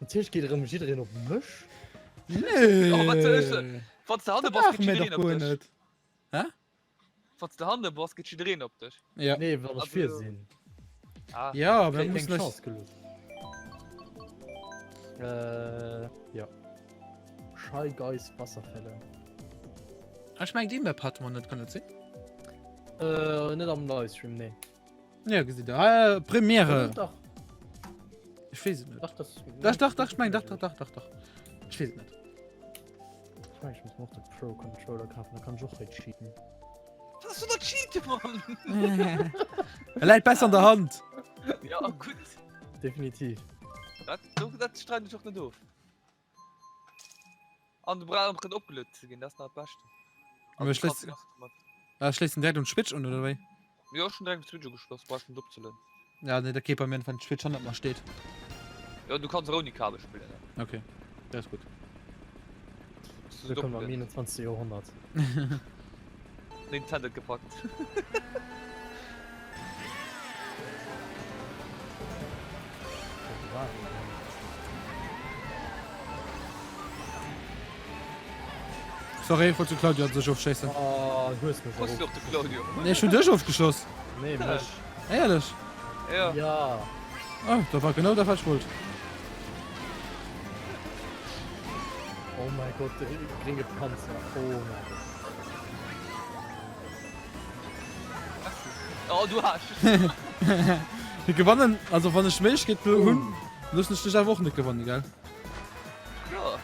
Natierlech geet erëm jiddereen op mech. Nee. Oh, wat soll ech Wann s de hanne Dat bass, maache geet mir dach jiddereen op guer dech. net. Hä? Wann s de hanne bass, geet jiddereen op dech. Ja. Nee, wann ech Also- vir sinn. Ah. Ja, wir Keng müssen lech... Chance gelooss. Äh, ja. Shy Guys Wasserfälle. Ech meng déi Map hate mer net, kann dat sinn? Äh, net am Livestream, nee. Ja, gesitt der. Ah, Premiere. Dach, Ech weess et net. dach, das. Dach, dach, dach, ech meng, dach, dach, dach, dach, dach. Ech weess et net. Ich mein, ich muss mir och de Pro Controller kafen, da kann ich och hei cheaten. Was hast du da cheaten, Mann? Er läit besser an der Hand. Ja, gutt. Definitiv. Dat, dat streiden ech och net of. An du brauchst och net opgelueden ze ginn, dat ass nach dat Beschte. Aber ich schléiss- Ah, schléiss den direkt un d'Switch un, oder wéi? Jo, ech hunn direkt un d'Switch ugeschloss, brauchst net opzelueden. Ja, nee, dat geet bei mir net, wann d'Switch hannert mer steet. Jo, du kanns och ouni Kabel spillen, ne? Okay, dat ass gutt. Wëllkomm am 21. Joerhonnert. Nintendo gepackt. Sorry, wollt de Claudio an sech ofschéissen. Oh, du hues mech Hues du och de Claudio? Nee, ech hunn dech ofgeschoss. Nee, mech. Éierlech? Ja. Ja. Oh, dat war genau dat, wat ech wollt. Oh mein Gott, de gringe Panzer. Oh mein Gott. Oh, du Arsch. Mir gewannen, also wann ech d'Méiglechkeet hunn, loossen ech dech awer och net gewannen, gell? Ja.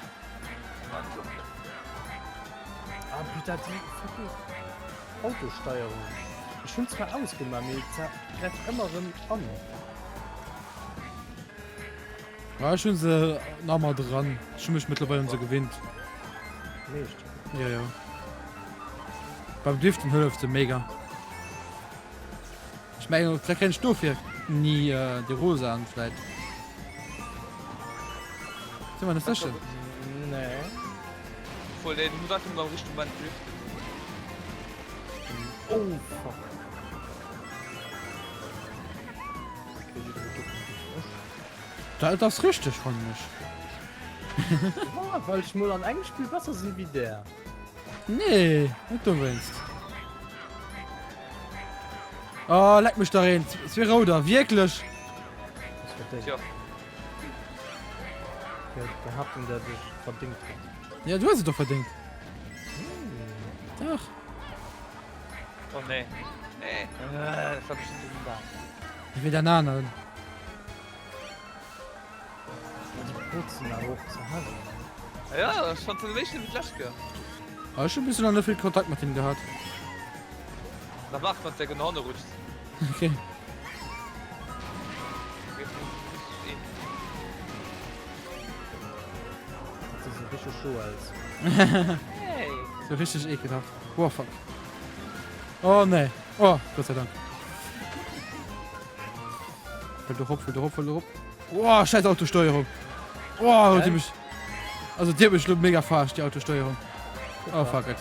Ah, putain, déi fucking Autosteierung. Ech hunn zwar ausgemaach, mee se gräift ëmmer erëm an. Ja, ech hunn se nach emmer dran. Ech hunn mech mëttlerweil un se gewinnt. Echt? Ja, ja. Beim Driften hëlleft se mega. Ech mengen, vläicht kréien ech dofir ni äh, déi rosa an vläicht. Si mer net sécher. Nee. Voll, ey, du musst einfach nur am richtigen Moment driften. Oh, fuck. Dat ass richteg, fannen ech. Ah, well ech mol an engem Spill besser sinn wéi der. Nee, net dowéinst. Oh, leck mech dach een. Zwee Rouder, wierklech? Tja. Behaaptung, dat ech verdéngt hätt. Ja, du hues et doch verdéngt. Dach. Oh nee. Nee. Äh, das war bestimmt den da. Wéi den aneren. Déi Botzen awer och ze heavy. Ja, ech fand se méi schlëmm wéi d'lescht Kéier. Ah, ech hunn bis elo nach net vill Kontakt mat hinnen gehat. Da waart wann s de no hanne rutschs. Okay. Dat sieht so richtig scho aus. Hey. So richtig ekelhaft. Oh fuck. Oh nee. Oh, Gott sei Dank. Fällt doch op, fällt doch op, fällt doch op. Oh, scheiß Autosteuerung. Oh, die mich. Also die hat mich mega verarscht, die Autosteuerung. Oh fuck it.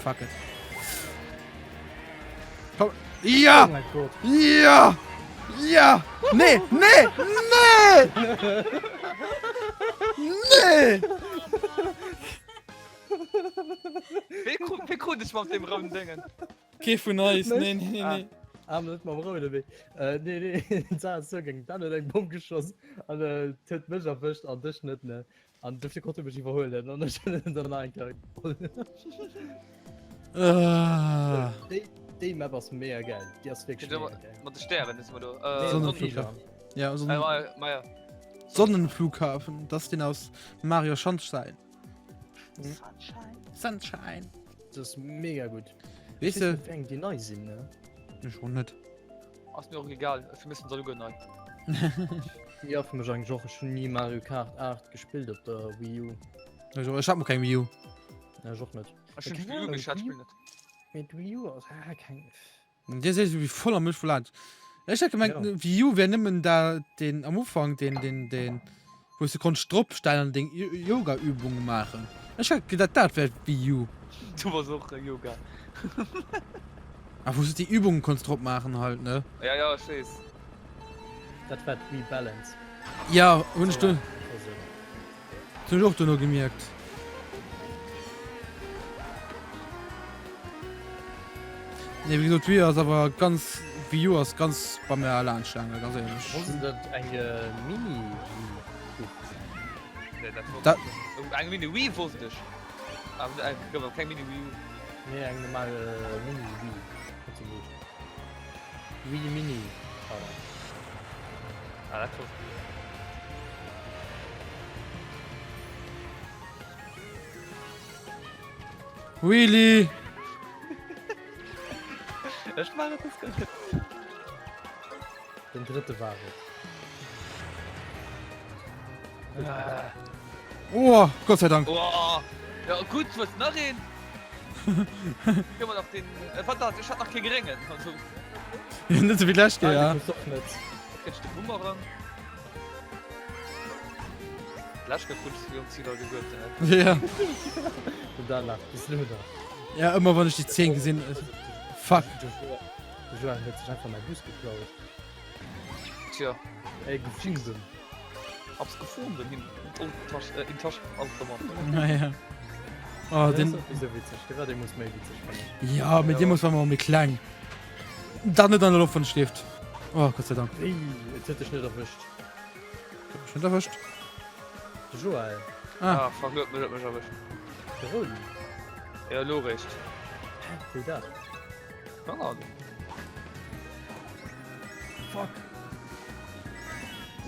Fuck it. Komm. Ja! Oh mein Gott. Ja! Ja! Nee! Nee! Nee! Nee! Wéi krut ech mat dem rouden Déngen? Kee vun eis, nee, nee, nee, nee. Ah, net mam rouden Wee. Äh, nee, nee, den Sarah ass zougeng, dann huet eng Bomm geschoss an äh, huet mech erwëscht an dech net, ne? An dofir konnt e mech iwwerhuelen an ech hunn en dann nach eng Kéier geholl. Ah. Déi, déi Map ass mega geil. Déi ass wierklech mega geil. Mat de Stären is mer do. Äh, Sonnenflughafen. Ja, Sonnen Äh, Meier. Sonnenflughafen, das ist den aus Mario Sunshine. Sunshine. Sunshine. Das ist mega gut. Weißt du? Eng déi nei sinn, ne? Ech och net. Ass mir och egal, fir mech sinn se alleguer nei. Ja, fir mech eigentlech och. Ech hunn ni Mario Kart 8 gespillt op der Wii U. Ech och, ech hat mol keng Wii U. Ja, ech och net. Ech hunn d'Wii U, mee ech hat d'Spill net. Mee d'Wii U ass, ah, keng. Dir seet esou wéi voll am Mësch verlaangt. Ech hat gemengt Ja. Wii U wär nëmmen da deen am Ufank deen deen deen. Wou s de konns drop stellen an deng Yoga-Übunge maachen. Ech hat gedat dat wär d'Wii U. Du bass och Yoga. Ah wou s de déi Übunge konns drop maachen halt ne? Ja ja ech weess. Dat war d'Wii Balance. Ja hunn ech du. Hunn ech och dono gemierkt. Nee wéi gesot d'Wii ass awer ganz Wii U ass ganz bei mir laanscht gaangen ganz éierlech. Wosst de dat eng Mini Wii guff? Nee dat wosst Dat. ech net. Eng Mini Wii wosst ech awer et gouf awer keng Mini Wii U. Nee eng normal Mini Wii huet se geheescht. Wii Mini war dat. Ah dat wosst ech net. Wheelie! Ech war et net. Den drëtte war et. Oh, Gott sei Dank. Oh, ja gut, was nach een? Können wir noch den. Äh, wat dat? Ich hat nach kee gréngen. Also, Net sou wéi d'lescht Kéier. Ah, doch net. kriegst de Bumerang. D'lescht Kéier krut ech déi Ziler geguert. Ja. Und da lacht bis lo nach. Ja, ëmmer wann ech déi 10 gesinn. Fuck. De Joan huet sech einfach mäi Bus geklaut. Tja. Ey, gefunden. Hab's gefunden hin in Tasch, äh, in Tasch Automat. Naja. Oh, den. Wieso witzeg? Der war deemools méi witzeg, fand ich. Ja, mit deem muss war mer méi kleng. Dann net an der Loft von Stift. Oh, Gott sei Dank. Ey, et huet dech net erwëscht. Huet mech net erwëscht. De Joël. Ah. Ah, fuck, huet mech, huet mech erwëscht. De Roli. Ja, lo réischt. Hä, wéi dat? Keng Ahnung. Fuck.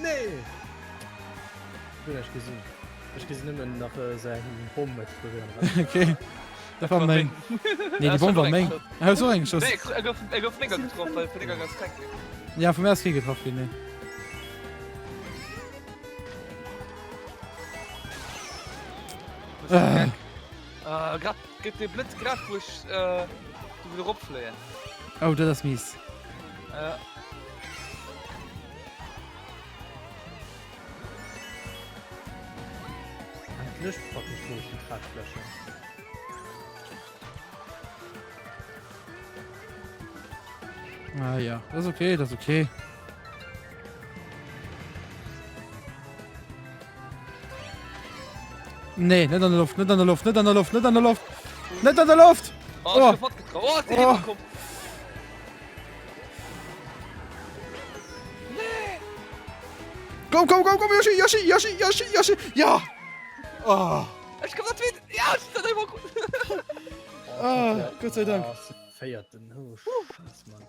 Nee! Ech hunn näischt gesinn. Ech gesinn nëmmen nach säin Bomm explodéieren. Okay. Dat war meng. Nee, déi Bomm war meng. Ah, hues och eng geschoss? Nee, e gouf, e gouf ménger getroff, well vun denger ass keng ginn. Ja, vu mir ass kee getraff ginn, nee. Ah. Ah, grad gëtt de Blëtz grad wou ech äh, du will eropfléien. Oh, dat ass mies. Ja. Endlech packen ech mol déi Tragfläche. Ah ja, das ist okay, das ist okay. Nee, net an der Luft, net an der Luft, net an der Luft, net an der Luft, net an der Luft! Oh, Oh. ich bin fortgetraut. Oh, ist Oh. oh. Komm, komm, komm, komm, Yoshi, Yoshi, Yoshi, Yoshi, Yoshi, ja! Oh. Ech komm dat zweet. Ja, ech dat ëmmer gut. Ah, Gott sei Dank. Ah, Véierten. Oh, Scheiß, Mann.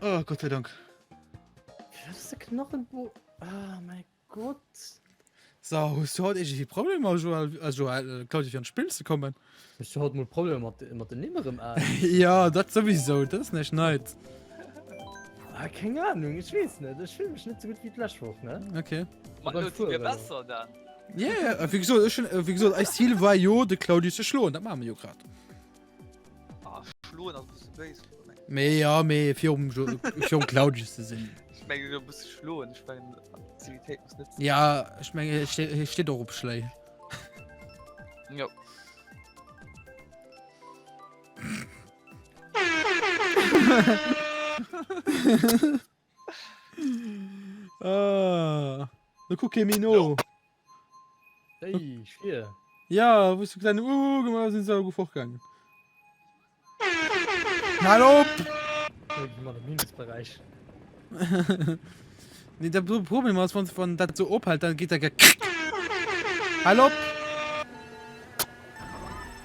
Oh, Gott sei Dank. Was ist der Knochenbo? Ah, mein Gott. So, hues du haut iergendwéi Problemer, Joël, äh, Joël, äh, Claudio, fir an d'Spill ze kommen? Hues du haut mol Problemer mat, mat den Nimm erëm an? Ja, dat sowieso, dat ass näischt Neit. Ah, keng Ahnung, ech weess net. Ech fill mech net sou gutt wéi d'lescht Woch, ne? Okay. Ma Beim lo si mir Fueren. besser dann. Ja, yeah, wéi gesot, ech hunn, wéi gesot, eist Ziel war jo, de Claudio ze schloen. Dat maache mir jo grad. Ah, schloen ass e bësse béis. Mee ja, mee fir um, fir um Claudio ze sinn. Ech mengen e bësse schloen, ech mengen Aktivitéit muss net. Ja, ech mengen, hie steet, hie steet och op Schléi. Jo. Ah, da kuck kee méi no. Hey, schwier. Ja, wou du kleine Uh gemacht sind sie alle fortgegangen. Halt op! Ich mach im Minusbereich. Nee, der Problem ass, wann, wann dat so ophält, dann geht der ge Halt op!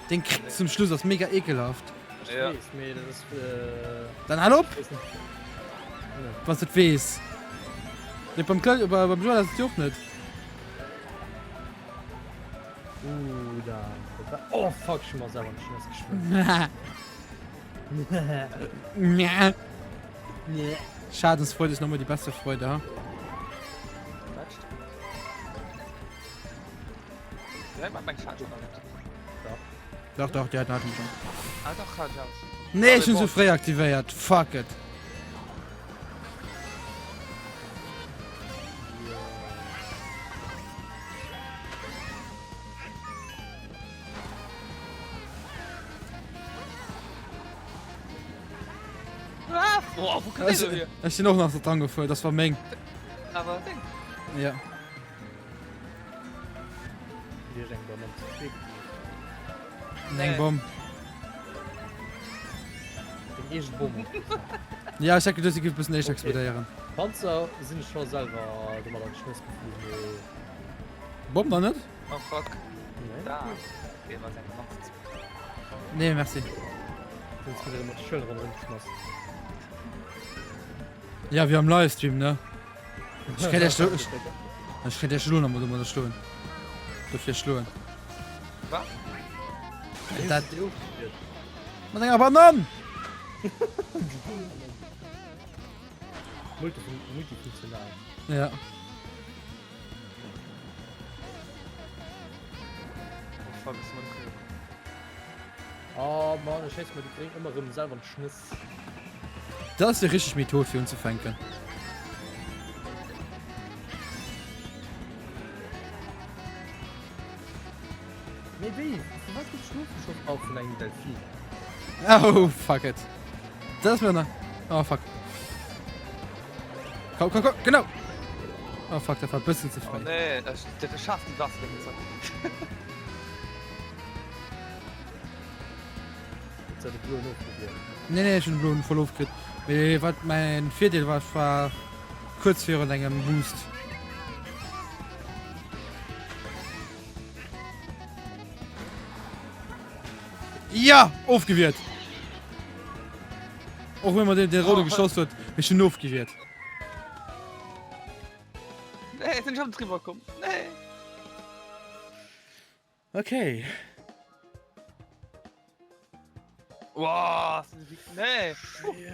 Den Krick zum Schluss ass mega ekelhaft. Ich Ja. wees, mee dat ass, äh, Dann halt op, wees net. Nee. wann du et wees. Nee, beim, Kla bei, beim Joel ass et jo och net. Uh, da. dat war- Oh fuck, ich hu mer selwer an d'Schnëss geschwommen. Nee. Schadensfreude ist nochmal die beste Freude, ha? Dat stimmt. Dach, dach, déi haten haten schon. Ah, dach, hat ich auch. Nee, ech hunn se fréi aktivéiert. Fuck it. Oh, wou kënnt deen hier? Ech sinn och nach dran gefuer, das war meng. Awer deng. Ja. Dir eng Banann ze spéit. Eng Bomm. Deng eegen Bomm. Ja, ech hat geduecht, se géif e bëssen éischter explodéieren. Panzer sinn ech scho selwer domat an d'Schnëss geflunn, mee. Bomm dann net? Oh fuck. Nee. Da. Dee war seng Banann. Nee, merci. Sonst gëtt mat de Schëller ronderëm geschmass. Ja, wir am Livestream, ne? Ech kéint iech ech, ech kéint iech elo nach mol domadder schloen. Dofir schloen. Wat? Dat mat enger Banann! Multifunktional. Ja. Oh Mann, ech schéiss mer déi Gréng ëmmer erëm selwer an d'Schnëss. Dat ass déi richteg Method fir unzefänken. Mee wéi? Vu wat gëtt ech ofgeschoss? Oh, vun engem Delfin. Oh, fuck it. Dat ass mir nach. Oh, fuck. Komm, komm, komm, genau. Oh, fuck, dat war e bëssen ze Oh fréi. nee, ech, dat ech haass déi Waasser-Déngen ze. Huet se de bloen ofgewiert? Nee, nee, ech hunn de bloen voll ofkritt. Mee wat mäin Virdeel war, ech war kuerz virun engem Boost. Ja, ofgewiert. Och wenn man den, den rote geschoss huet, mee ech hunn ofgewiert. Nee, sinn ech am driwwer komm. Nee. Okay. Wow, sind die Nee.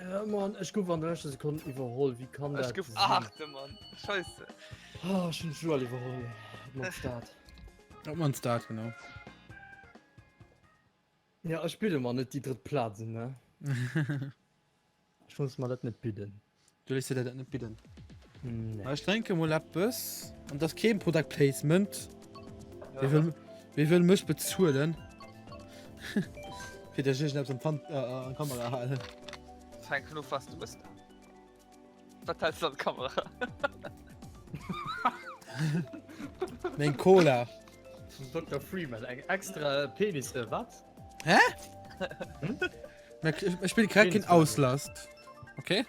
Ja, Mann, ech gouf an der leschter Sekonn iwwerholl. Wie kann Ech dat gouf sinn? achte, Mann. Scheiße. Oh, ech hunn Joel iwwerholl. Op mannst dat. Op mannst dat, genau. Ja, ech bidde mer net déi drëtt Plaz un, ne? Ech muss mer dat net bidden. Du léiss dir dat net bidden? Nee. Ech drénke mol eppes. An dat ass keen Product Placement. Wie wëll, wie wëll mech bezuelen? Fir dass ech iergendeppes an d'Hand, äh, an d'Kamera halen. Fänk schon u was du bist. Wat hältst du an d'Kamera? Meng Cola. Vum Dr. Freeman eng extra Penis, äh, wat? Hä? Ech spillen grad keen Outlast. Okay?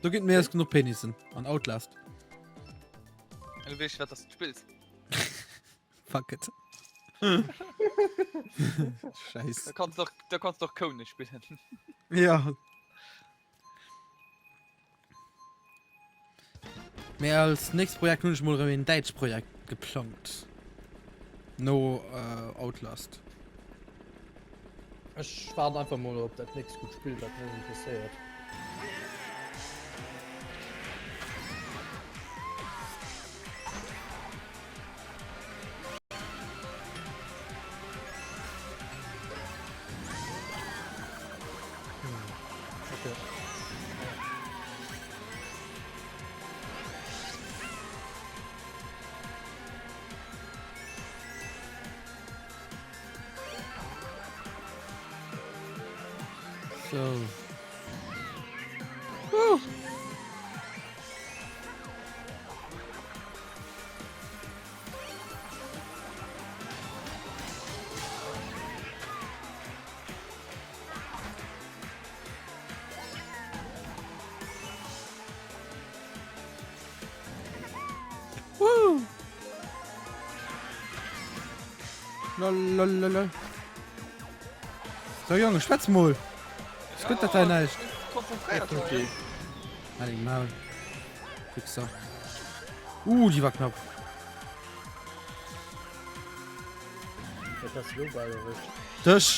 Do ginn méi als genuch Penissen an Outlast. Du weess wat dass du spills. Fuck it. Scheiß. Da kannst doch da kannst doch Kone spillen. Ja. Mee als nächst Projekt hunn ech mol erëm een däitscht Projekt geplangt. No Outlast. Ech waarden einfach mol op dat nächst gutt Spill wat mech interesséiert. So. Woo! Woo! Lolololol. So Jonge, schwätz mol! Es gëtt dat hei näischt. Konzentréiert Okay. Halt deng Maul. Wichser. Uh, déi war knapp. Wat hast du lo bal erwëscht? Dech!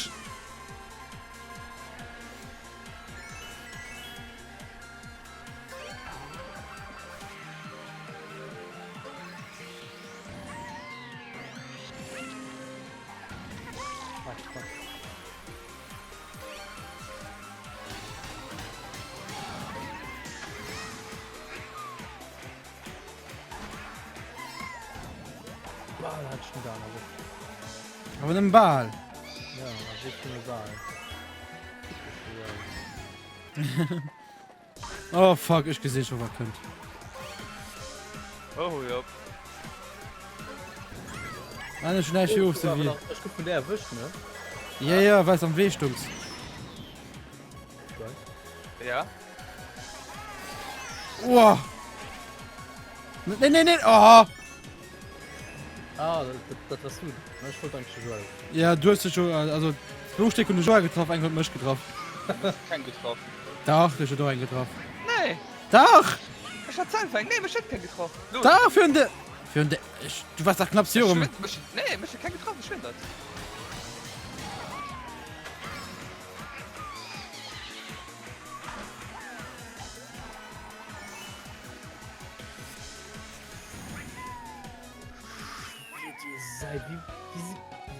Awer nëmmen bal. Ja, wéi nëmme bal. Oh fuck, ech gesinn scho wat kënnt. Oh jo. Mann, ech hunn näischt fir ofzewieren. Ech gouf vun där erwëscht, ne? Ja, ja, well s am Wee stungs. Ja. Oh. Nee, nee, nee, oh. Ah, dat, dat warst du. Ech wollt eigentlich de Joel. Ja, du hues de Joel, also zwou Stéck hunn de Joel getraff, eng huet mech getraff. Keng getraff. Dach, dech huet och eng getraff. Nee. Dach! Ech hat selwer eng. Nee, mech huet keng getraff. Lo. Dach, virun de, virun de, ech, du wars dach knapps virum. Ech, mech, nee, mech huet keng getraff, ech schwéier dat.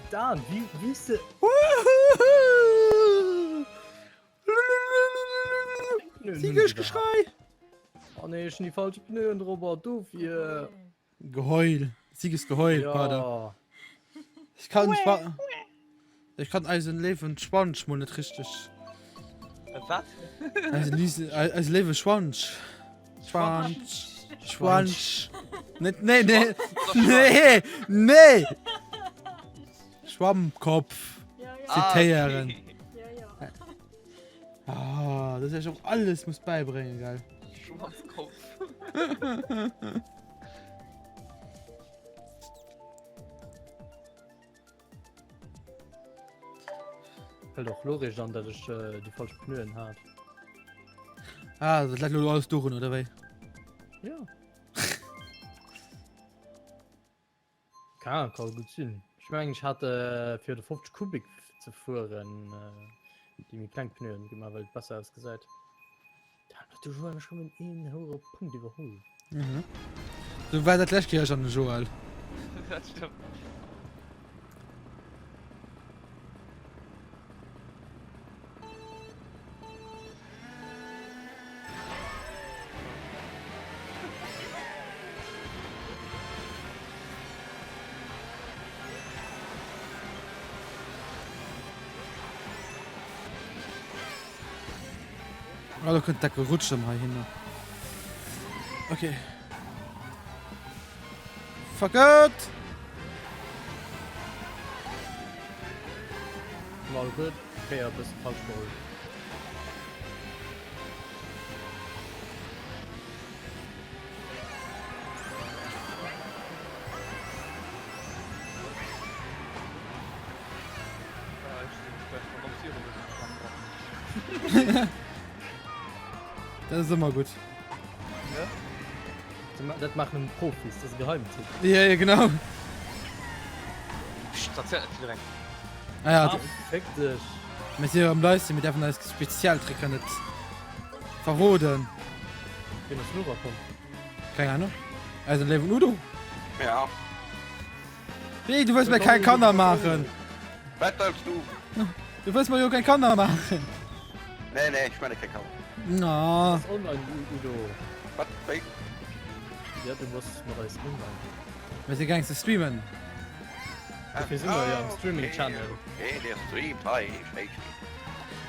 Dan, wie, wie ist de... Siegesgeschrei! Oh nee, ich hun die falsche Pneuen drüber, dofir. Geheul. Siegesgeheul, Ja. Pader. Ich kann Schwa Ich kann eisen léiwen Schwansch mol net richteg. Wat? Eisen liese eise léiwe Schwansch. Schwansch. Schwansch. Net nee nee nee nee. Schwammkopf. Zitéieren. Ah, dass ech och alles muss bäibréngen, gell? Schwammkopf. Fällt och lo réischt an, dat ech déi falsch Pneuen hat. Ah, dat läit lo alles dorun, oder wéi? Ja. Keine Ahnung, kann gutt sinn. Ech mengen, ech hat fir de 50 Kubik ze fueren déi méi kleng Pneuen gemaach, well et besser ausgesäit. Du Joël, ech hunn een houre Punkt iwwerholl. Mhm. Sou war dat lescht Kéier an de Joël. Dat stëmmt. Ah, do kënnt decke Rutsch ëm heihinner. Okay. Fuck it! Mal gutt, Kéier e bësse falsch geholl. Dat ass ëmmer gutt. Dat maachen nëmmen d'Profis, dat ass e Geheimtipp. Ja, ja, genau. Psst, dat zählt net jidderengem. Ah ja, Ah, féck dech. Mir si jo am Livestream, mir däerfen eis Spezialtricker net verroden. Wien ass elo erakomm? Keng Ahnung. Eisen léiwen Udo. Ja. Wéi, du wëlls mir keng Kanner maachen? Wat wëlls du? Du wëlls mer jo keng Kanner maachen. Nee, nee, ech maache keng Kanner. Na. Du bass online, Udo. Wat? Wéi? Ja, du bass mat eis online. Mir si gaang ze streamen. Dofir si mer jo am Streaming Channel. Okay, dir streamt hei, schéi, schéi.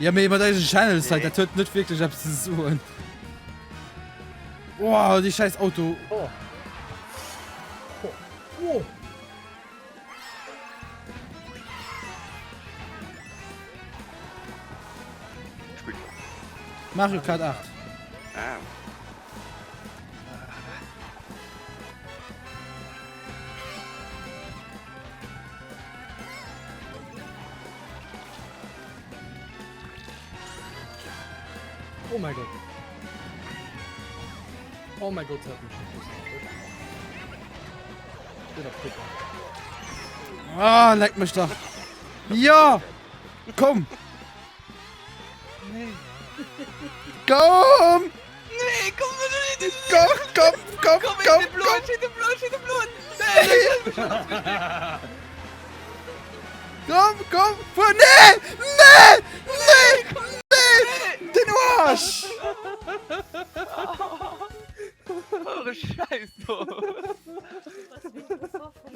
Ja, mee mat eisen Channels hei, dat huet net wierklech eppes ze soen. Wow, déi schäiss Auto. Oh. Oh. Mario Kart 8. Ah. Oh mein Gott. Oh mein Gott, hat mich schon Ah, leck mech dach. Ja! Komm! Nee. Komm! Nee, komm, nee, komm, komm, komm, komm, komm, den Bloen, komm. den Bloen, den Bloen. Nee, Komm, komm, fuer, nee, nee, nee, nee, den Arsch! Eure Scheiß do.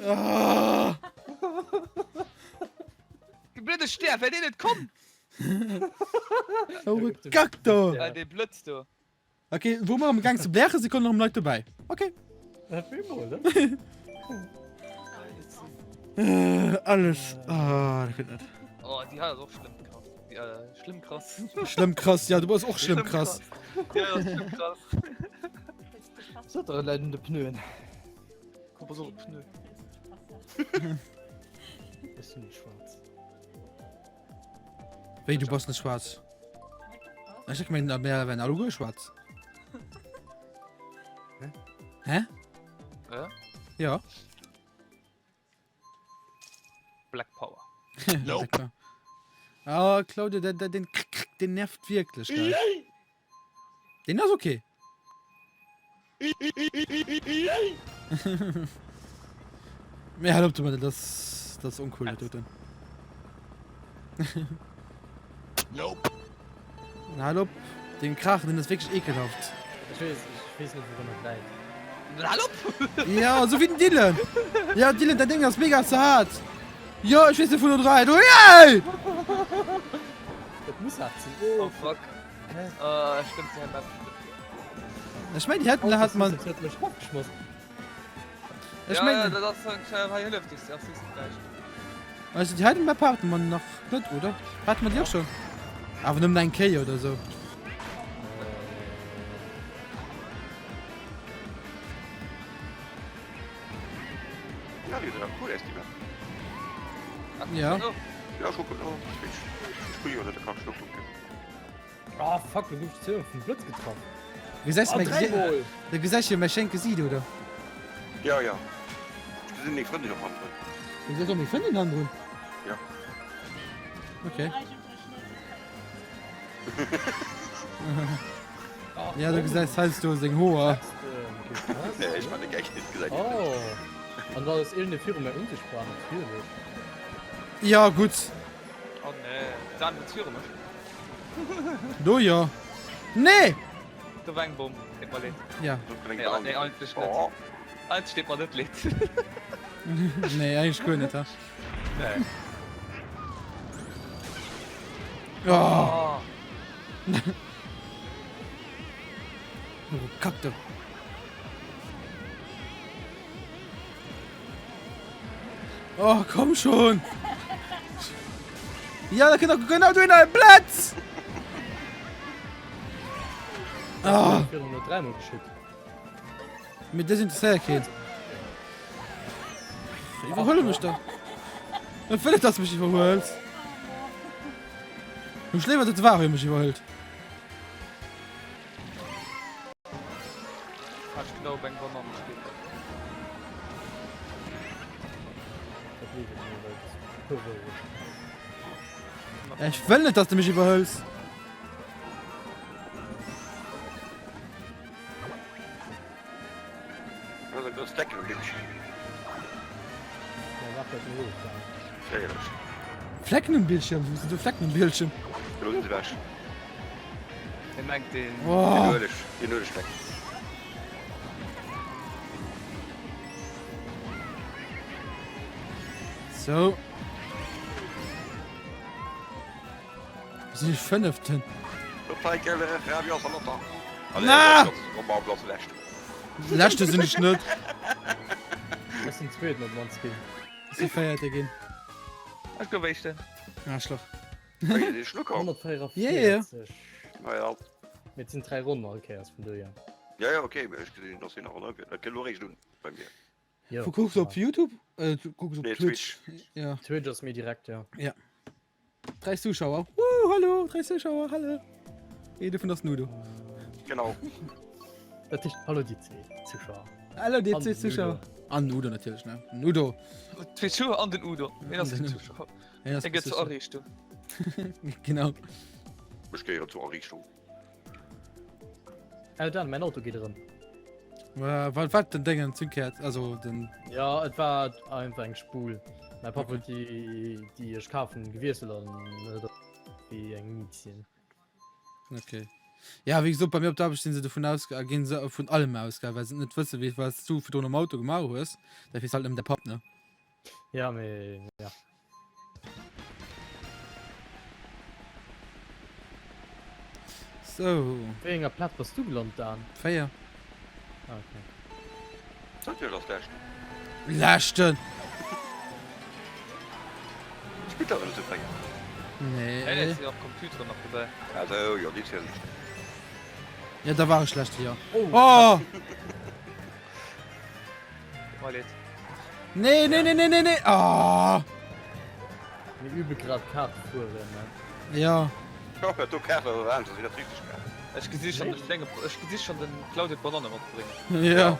Ah. De blöde Stär, wär deen net komm? Eure Kack do! Ah, dee Blëtz do. Okay, wou mer am Gang ze blären si kommen erëm Leit dobäi. Okay. Äh, alles. Ah, dat gëtt net. Oh, déi hat ass och schlëmm krass. Déi, äh, schlëmm krass. Schlëmm krass, ja, du bass och schlëmm krass. Ja, das ist schlëmm krass. So, da leiden de Pneuen. Komm, pass op, Pneu. Ech sinn net schwaarz. Wéi, du bass net schwaarz? Ech hat gemengt, mir wären alleguer schwaarz. Hä? Hä? Hä? Ja. Black Power. Nope. Ah, Claudio, der, der, den, den nervt wirklich. Gell? Den ass okay. Mee hal op domadder, dat ass oncool dat doten. Nope. Hal op, deen Kraachen deen ass wierklech ekelhaft. Ech weess, ech weess net wourun et läit. Dann hal op! Ja, esou wéi den Dylan. Ja Dylan, däin Déng ass mega ze haart. Jo, ech weess net wou et läit. Oh yay! Dat muss haart sinn. Oh Oh fuck. Äh, stëmmt, déi Map. Ech mengen déi hätten hat man. Dat huet mech erofgeschmoss. Ech Ja, mengen. dat ass hei hëlleft dich, ass just gleich. Also déi heiten Map haten mer nach net, oder? Haten mer déi och schon? Awer nëmmen eng Kéier oder sou. Ja, déi gesäit awer cool aus, déi Map. Ja. Ja, ech kucken och. Ech spille jo net, da kann ech nokucken. Ah fuck, lo gouf ech zweimal vum Blëtz getraff. Gesäis Ah, mäi Gesi dräimol! Du gesäis jo mäi schéint Gesiit, oder? Ja, ja. Ech gesinn deng Frëndin och hannendrun. Du gesäis och meng Frëndin hannendrun? Ja. Okay. Ja, du gesäis heiansdo seng Hoer. Nee, ech man de Geck, dat gesäit een net. Oh, an da ass iergendee viru mär unsichtbar, natierlech. Ja, gutt. Oh nee, d'Sahn wëllt viru mech. Do jo. Nee! Do war eng Bomm, deet mer leed. Ja. Nee, nee, eigentlech net. Oh. Eigentlech deet mer net leed. Nee, eigentlech guer net, ha? Nee. Oh. Oh. Oh, kack do. Oh, komm schon! Ja, da kënnt genau du in ein Blitz! Ah. Mit das interesséiert keen. Iwwerhuele mech da. Ech wëll net, dass du mech iwwerhuels. Ech léiwer, dass de Wario mech iwwerhëlt. Hat genau op eng Banann gespillt. Ech wëll net, dass du mech iwwerhëls. Flecken um Bildschirm? Wou sinn do Flecken um Bildschirm? Hie mengt den. Oh. Den Ueleg, den Uelegfleck. So. Sinn ech Fënneften? Na! Leschte sinn ech net. Ech sinn Zweeten op d'mannst ginn. Si Véierte ginn. Ech gouf Éischten. Aarschloch. 144. Ja, ja. Ja. Mee et sinn 3 Ronnen all Kéiers vun dohier. Ja, ja, okay, mee ech gesinn, dass hien nach erlaubt gëtt. Dat kënnt elo eréischt un bei mir. Jo. Wo kucks du op YouTube? Äh, du kucks op Nee, Twitch. Twitch. Ja. Twitch ass méi direkt, ja. Ja. 3 Zuschauer. Woo, hallo, 3 Zuschauer, hallo. Ee dovun ass Nudo. Genau. Dat heescht, hallo déi zwee Zuschauer. Hallo déi An zwee den Zuschauer. Udo. An Udo natierlech, ne? Den Udo. Zwee Zuschauer an den Udo. Hien ass Den keen Udo. Zuschauer. Hien ass Hie gëtt zur Zuschauer. Ariichtung. Genau. Ech gehéieren zur Ariichtung. Äh, Dan, mäin Auto geet erëm. Wat wat den Déngen Zündkäerz, also den. Ja, et war einfach eng Spul. Mäi Papp huet déi, déi ech kafen, gewiesselt an et ass wéi eng Mietchen. Okay. Ja, wéi gesot, bei mir op der Aarbecht sinn se dovun ausge-, ginn se vun allem ausgaangen, well se net wëssen, wéi wat s du virdrun am Auto gemaach hues. Dat weess halt nëmmen de Papp, ne? Ja, mee ja. Sou. Wéi enger Plaz bass du gelant, Dan? 4. Ah, okay. Natierlech ass leschten. Leschten! Spillt awer net sou fréi. Nee. Nee, nee, et sinn och Computeren nach dobäi. Ah sou, jo, déi zielen net. Jo, da war ech leschte, jo. Oh! Tut mer leed. Nee, nee, nee, nee, nee, nee! Oh! Mir übe grad Kart fueren, ne? Ja. Jo, dat do Kaart ass awer anescht, ass wéi dat richteg Kaart. Ech gesi schon den klenge, ech gesi schon den Claudio d'Bananne matbréngen. Ja.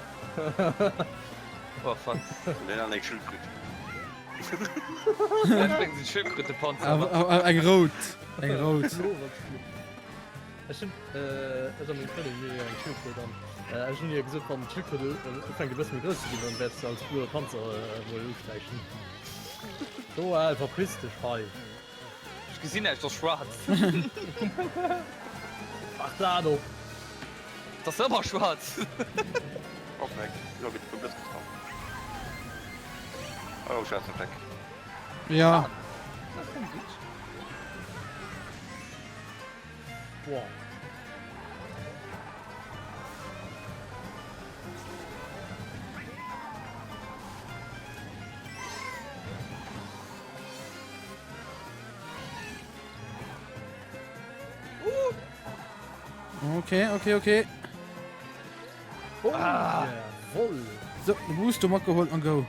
Oh fuck. An deen aneren eng Schildkröt. Ja, ech bréngen den Schildkrötepanzer mat. Eng rout. Eng rout. Ech hunn, ech a meng Frëndin, mir hu jo eng Schildkröt an ech hunn hir gesot, wann d'Schildkröt ufänkt e bësse méi grouss ze ginn, dann wäert se als bloe Panzer mol usträichen. Joël, verpiss dech hei! Ech gesinn näischt, ass schwaarz. Mach d'Aen op! Et ass ëmmer schwaarz. Oh Fleck, elo gëtt vum Blëtz getraff. Oh, schwaarze Fleck. Ja. Boah. Okay, okay, okay. Oh, ah. Jawohl. So, de Boost matgeholt an go.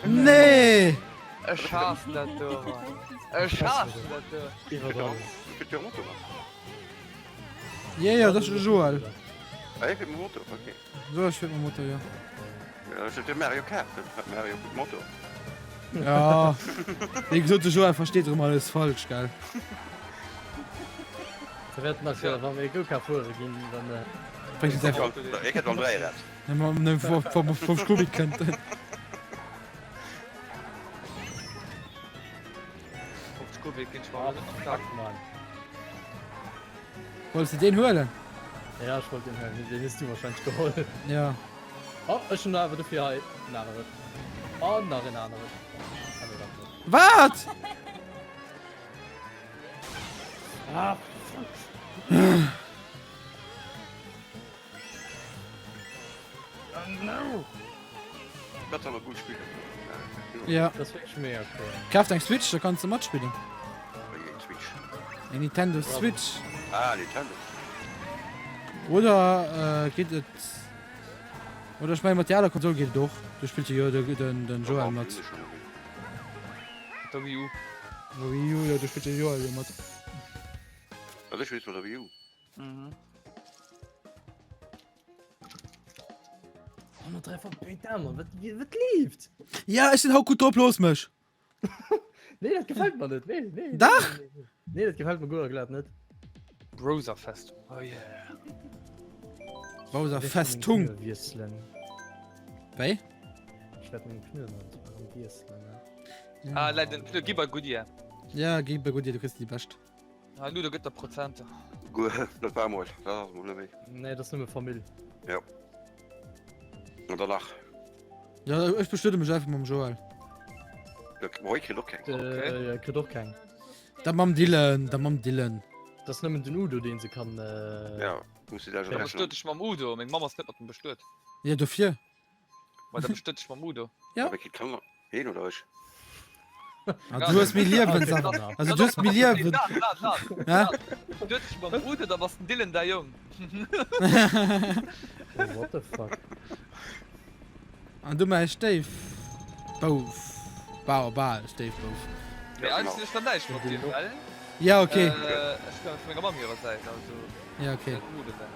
Nee! Ech haassen dat do, Mann. Ech haassen dat do. Iwwer alles. Fiert jo Moto mat. Ja, ja, dat ass de Joël. Ah, hie fiert mam Moto, okay. So, ech fiert mam Moto, jo. Ja, ech huet Mario Kart, dat Mario fiert Moto. Ja. Wéi gesot, de Joël versteet erëm alles falsch, gell? Da wäert nach, wa mir Go-Kart fuere ginn, dann. Bréngt et einfach. Hie kënnt mam Dräirad. Vum Scooby kënnt. Wollts de deen huelen? Ja, ech wollt deen huelen. Deen hues du wahrscheinlech geholl. Ja. Oh, ech hunn awer dofir hei en aneren. An nach en aneren. Ah, nee, dat net. Wat? Ah, fuck. Dat ass awer gutt spillen. Ja. Dat ass wierklech mega cool. Kaaft eng Switch, da kanns de matspillen. Wéi eng Switch? Eng Nintendo Switch. Ah, Nintendo. Oder äh, geet et. Oder ech menge mat der aler Konsol geet et och. Do spillt jo de, den, den Joel mat. Der Wii U. Wii U, jo, do spillt de Joel jo mat. Also ech spillt mat der Wii U. Mhm. 103 Putain, Mann, wat, wat leeft? Ja, ech sinn haut gutt drop, looss mech! Nee, dat gefällt mer net. Nee, nee. Dach! Nee, nee, nee, dat gefällt mer guer glatt net. Browser Festung. Oh yeah. Bowser Festung. Wiesselen. Wéi? Ich werd meng Pneu mal wiesselen. Ja. Ah, lei den Pneu, gi bei Goodyear. Ja, gi bei Goodyear, du kriss déi bescht. Ah, Ludo gëtt der Prozenter. Guer, dat war emol, dat ass emol net méi. Nee, dat ass nëmme Famill. Jo. An danach. Ja, ech bestuede mech einfach mam Joël. Ja, Roy kritt och keng. Okay. Äh, ja, kritt och keng. Da mam Dylan, da mam Dylan. Dat ass nëmmen den Udo, deen se kann. Äh, Ja, muss du da Da rechnen. bestuet ech mam Udo. Meng Mamm ass net mat dem bestuet. Ja, dofir. Ma da bestuet ech mam Udo. Ja. Awer kritt Kanner. Heen oder ech? Ah, du hues méi Liewen, sag. Also du hues méi Liewen. Hä? Du hues mam Udo, da bass den Dylan däi Jong. What the fuck? An du mäi Stéif. Bouf. Bal, bal Stéifbouf. Mee eigentlech hunn ech dann näischt mat dir, well. Ja, okay. Ech komme vu menger Mamm hirer Säit, also. Ja, okay. Dem Udo säin.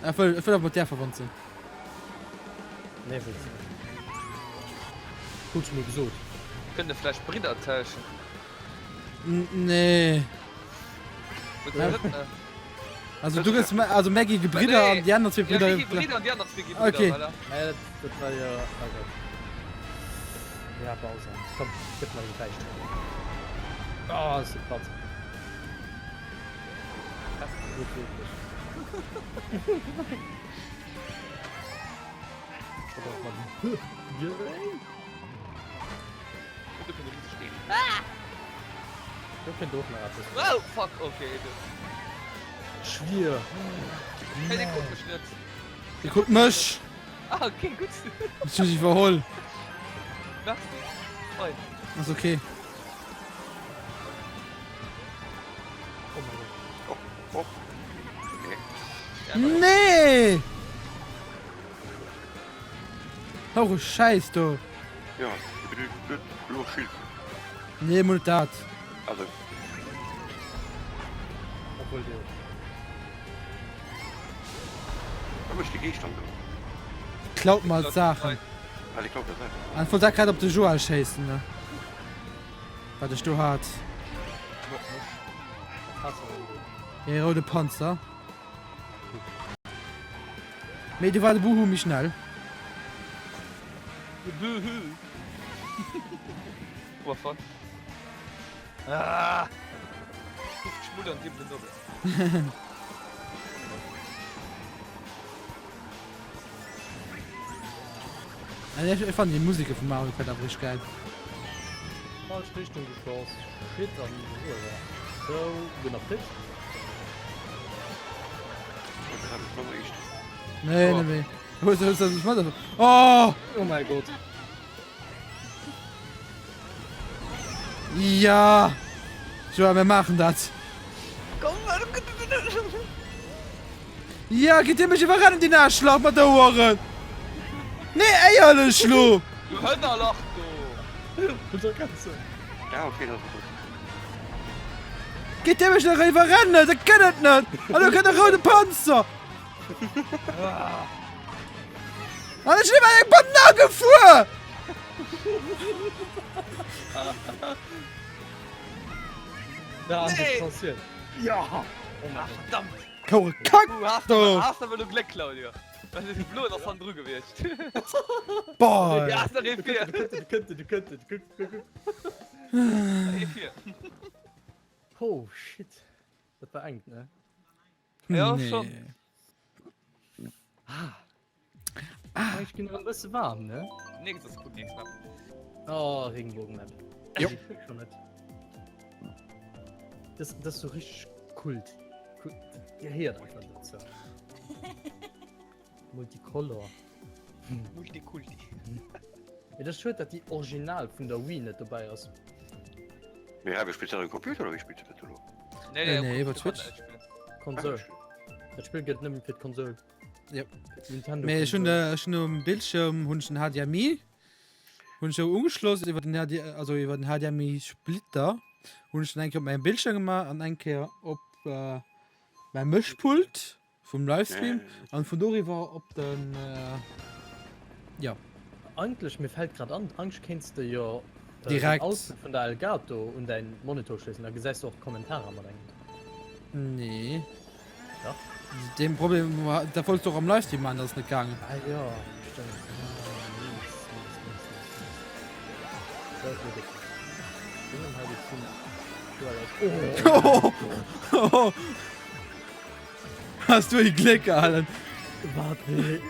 Ech wëll, ech wëll awer mat där verwannt sinn. Nee, wëlls de net. Krut ech mol gesot. Kënnt e vläicht Bridder tauschen? Nee. Wëlls de net, ne? Also du gëss, also mär gi Gebridder an déi aner zwee Ja, Bridder. mir gi Bridder an déi aner zwee gi Bridder, Okay. voilà. Ja, dat, dat war jo, oh Gott. Ja, Bowser. Komm, gëtt mer déi Räichtum. Oh, ech si platt. Net wierklech. Oder och mat Gréng. Do kënnt e riseg Steen. Do kënnt och nach eppes. Wow, fuck, okay. Schwier. Hey, dee krut mech net. Dee krut mech. Ah, okay, gutt. Ech hunn dech iwwerholl. Merci. Fein. Ass okay. Oh mein Gott. Oh, oh. Okay. Nee! Hau Scheiß do. Ja, blo Schild. Nee, mol dat. Also. Obwohl der. Wat mécht de Geescht dann do? Klaut mer d'Saachen. Ah, dee klaut der Saachen. An wollt dat grad op de Joël schéissen, ne? Wat ech do hat. Ee roude Panzer. Mee du war de Buhu méi schnell. De Buhu. What fuck? Ah! Kuckt Schmull an gib den Doppel. Ech fannen déi Museke vum Mario Kart awer richteg geil. Falsch Richtung geschoss. Shit an sou ginn op Hit. Nee, nee, nee. Wo ist das? Oh! Oh mein Gott. Ja! Joa, mir maachen dat. Ja, gitt Dir mech iwwerrennen, deen Aarschlach mat de Oueren! Nee, éierlech lo! Du Hënnerlach do! Ja, okay, dat ass gutt. Gitt Dir mech nach iwwerrennen, dat gëtt et net! An do kënnt e roude Panzer! An ech sinn iwwer eng Banane gefuer! Da, Nee. nee. Ja! Oh mein Ah, Gott. verdammt! Kouere Kack! Du hast Do. aber, hast aber nur Glück, Claudio. Das ist Blut ass han dru gewiescht. Boah! Ja, ist nach Du ee vir. könnte, du könnte, du könnte, du könnte, du könnte. Ee vir. Oh shit. Dat war enk, ne? Ja, nee. schon. Ah. Ah. Ich ginn e bësse warm, ne? Nächstes ass gutt, nächst Map. Oh, Regenbogen-Map. Jo. Ich krieg schon net. Das, das ist so richtig Kult. Kult. Gehéiert einfach dazu. Multicolor. Multikulti. Ja, das ist schued, dass die Original vun der Wii net dobäi ass. Mee hei, spills du dat um Computer oder wéi spills du dat elo? Nee, Nee, nee, iwwer du Twitch. kannst dat spillen. Konsol. Dat Spill gëtt nëmmen fir d'Konsol. Yep. Fir d'Nintendo Mee ech hunn Konsol. äh, ech hunn um Bildschirm hunn ech den HDMI hunn ech jo ugeschloss iwwer den HD, also iwwer den HDMI Splitter hunn ech den eng Kéier op mäin Bildschirm gemaach an eng Kéier op äh, mäi Mëschpult vum Livestream an vun doriwwer op den äh, ja. Eigentlech, mir fällt grad an, eigentlech kéints de jo äh, den Direkt. Output vun der Elgato un däin Monitor schléissen, da gesäis de och d'Kommentarer mat engem. Nee. Dach. Deen Problem war, dat wollts du och am Livestream maachen, dat ass net gaangen. Ah jo, stëmmt. Ah, mies, mies, mies, mies, mies. Dat ass lo déck. Dingem hei, déi zinn duer aus. Oh! Has du ee Gléck, Alan. Wat fir,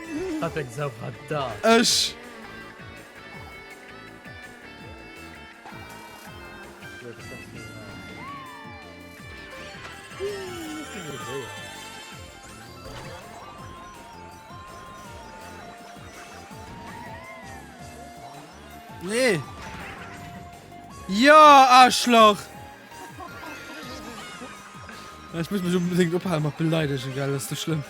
wat fir eng Sau war dat? Ech. Nee. Ja, Arschloch! Ech muss mech unbedingt ophalen mat beleidegen, gell? Das ist so schlimm.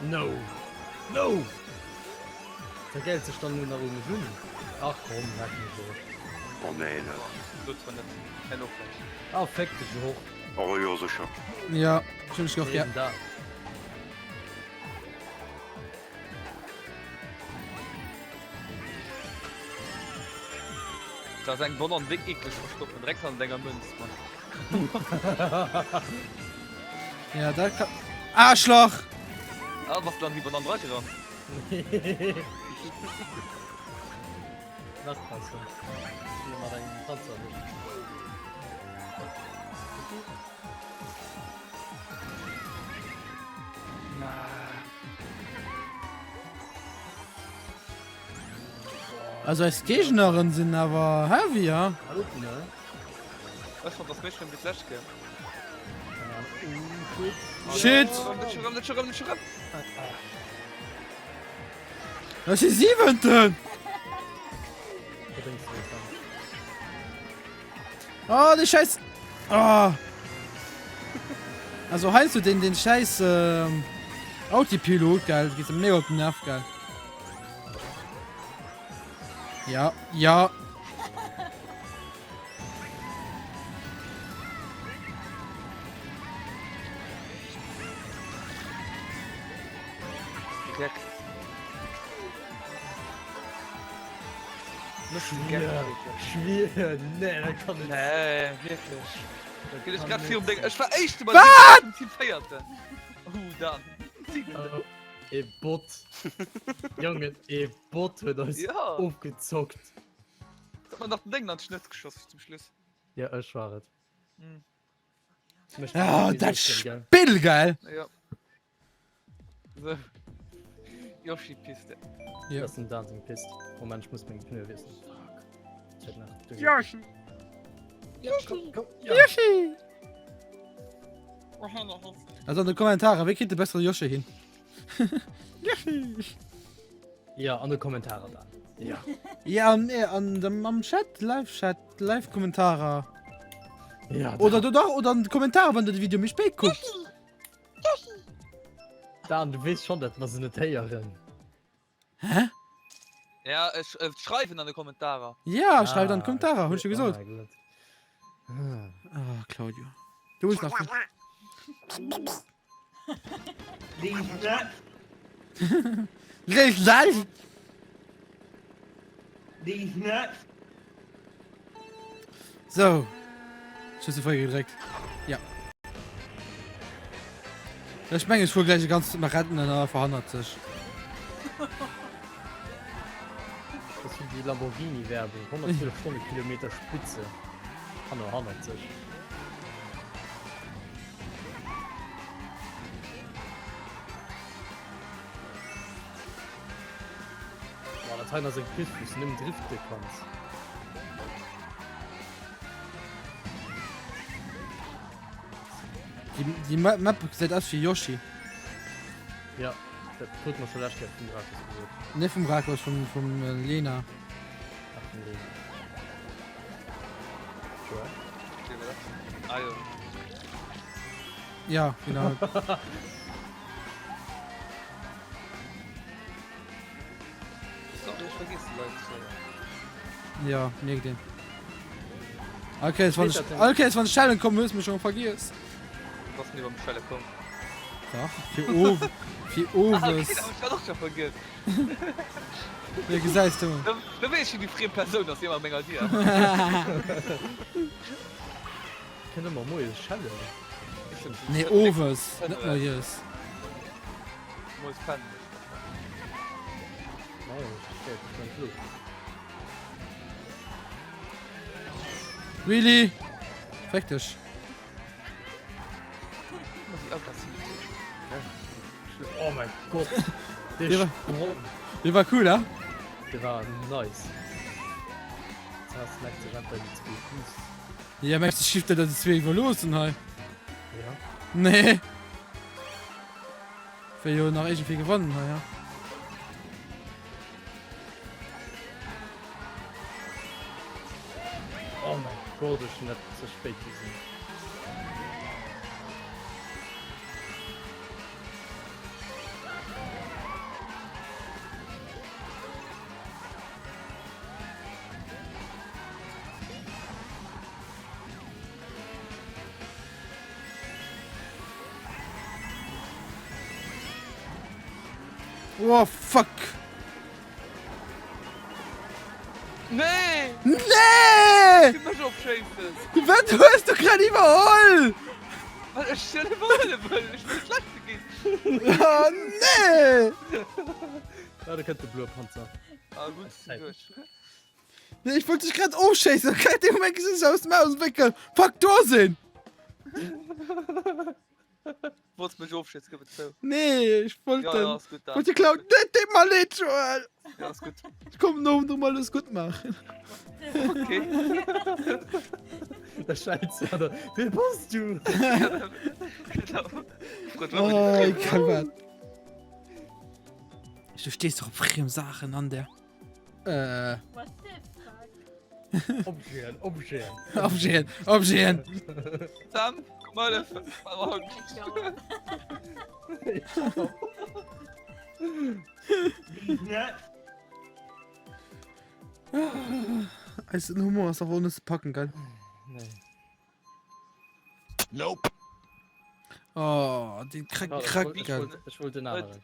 No! No! Da gelt sech dann nur nach un mech un. Ach komm, leck mech och. Oh nee, net. Lo zwar net. Herno vläicht. Ah, féck dech och. Oh jo, sécher. Ja, ech hunn dech och gär. Eben dat. Da ass eng Bonne déck eekleg verstoppen, direkt hannert enger Münz, Mann. Ja, dat kann. Aarschlach! Ah, bass du an déi Banann dra gerannt? Nach besser. Mat engem Panzer. Also eis Géigneren sinn awer heavy, ha? Ech fand das méi schlëmm wéi d'lescht Kéier. Shit! Net schon rëm, net schon rëm. Ech si Siwenten! Oh, de Scheiß! Oh. Also heißt du den den Scheiß ähm, Autopilot, geil, geht mega op den Nerv, geil. Ja, ja. Dreck. Schwier, nee, dat kann net. Nee, wierklech. Dat Ginn ech kann grad net virum Ding. sinn. Ech war éischte bei Wat? Team Véierten. Uh, dann. Siebenten. E Bot. Jongen, e Bot huet eis Ja. ofgezockt. Hat man nach den Ding an den Schnëtz geschoss zum Schluss. Ja, ech war et. Hm. Mécht Ah, sowieso dat Sinn, gell? Spill, geil! Ja. So. Yoshi-Piste. Ja. Das ist ein Dancing Pist. Moment, ich muss meng Pneu wissen. Fuck. Ich hätte nach Yoshi! Yoshi! Komm, ja. Yoshi! Also an de Kommentare, wéi kritt de bessere Yoshi hin? Yoshi! Ja, an de Kommentare dann. Ja. Ja, nee, an dem, am Chat, Live-Chat, Live-Kommentarer. Ja, Oder du doch, oder an de Kommentare, wann du de Video méi spéit kucks. Dan, du weess schon, dat mer se net héieren. Hä? Ja, ech äh, schreiwen an de Kommentarer. Ja, schreift an de Kommentarer, hunn ech jo gesot. Ah, okay. Ah. Ah, Claudio. Du hues nach. So. Ech hu ze fréi gedréckt. Ja. Ech mengen, ech fuer gläich e ganzt nach retten an einfach hannerzeg. Das ist wie die Lamborghini-Werbung. 112 Stundenkilometer Spitze. Hanno hannerzeg. Boah, dat hei ass eng Pist, wou s du nëmmen drifte kanns. Déi, déi Map gesäit aus wéi Yoshi. Ja, dat huet mer scho lescht Kéier vum Rakos gesot. Net vum Rakos, vum, vum äh, Lena. Ach, vum Lena. Joel? Ah, jo. Ja, genau. Sorry, ich vergiss die Leute schon. Ja, mierkt een. Okay, es wann ich, okay, es wann Schellen kommen, hues mich schon vergiss. Was mir beim Schelle kommen. Dach, fir of, fir Ah, okay, owes. da hab ich grad och schon vergiss. Ja, gesäis du. Da, da weess ich, wie die fremd Person ass, déi ëmmer menger Dier. Kënnt ëmmer moies schellen. Nee, owes, net moies. Moies pennen ech. Really? Fick dech. Oh mein Gott. Dee war, dee war cool, he? Dee war nice. Das merkt sech einfach déi zwee Boosts. Ja, merkst du, Schiff, dat déi zwee iwwerloossen hei? Ja. Nee. Wéi jo nach irgendwie gewonnen hei, ja. Oh mein Gott, ech hun dat ze spéit gesinn. Oh fuck! Nee! Nee! Du mech opschéissen! Wat hues du grad iwwerholl? Well ech net iwwerhuele wëll, ech wëll schlechte ginn! Oh nee! Ja, da kënnt de bloe Panzer. Ah gutt, duerch. Nee, ich wollte dich gerade aufschießen. Und gerade in dem Moment gesehen, aus dem Auswinkel. Fuck, da sind! Wollts mech ofschiessen, gëff et zou. Nee, ech wollt Ja, den. ja, ass gutt, Wollt dir klauen. Nee, deet mer leed, Joël. Ja, ass gutt. Ech kommen no drëm alles gutt maachen. Okay. Da schellt se an der. Wee bass du? Genau. Oh, egal wat. Du stees doch op friem Saachen an der. Äh. What the fuck? Objeten, Objeten. Objeten, Objeten. Sam, komm mal helfen. Eisen Humor ass awer och net ze packen, gell? Nee. Nope. Oh, den Krack, Warte, ich Krack, wollt- ich gell. wollt- Ich wollt den aneren.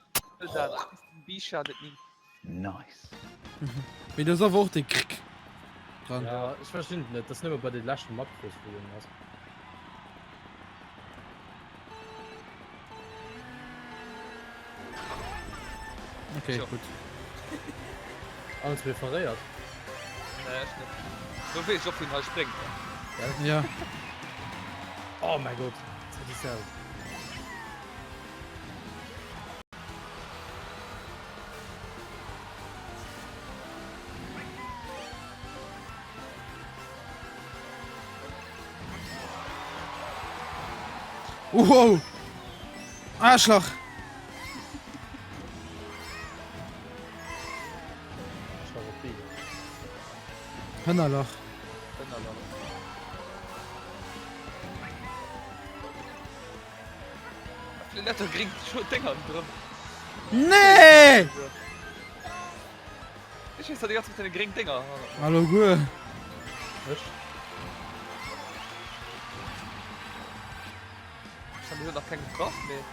Wie schadet nie. Nice. Mee do ass awer och de Krick dran. Ja, ech verstinn et net. Dat ass nëmme bei de leschte Makros, wou en ass. Okay, Tjo. gutt. Allen zwee verréiert. Nee, ech net. Do weess ech och, wien hei spréngt. Ja. Oh mäi Gott, dat ist ja. Wow! Arschloch! Hënnerlach. Hënnerlach. Netto gringt schon Dinger drin. Nee! Ich weiß, die ganze Zeit gring Dinger. Hallo, gut. Ech? Ich habe nach keinen getroffen, nee.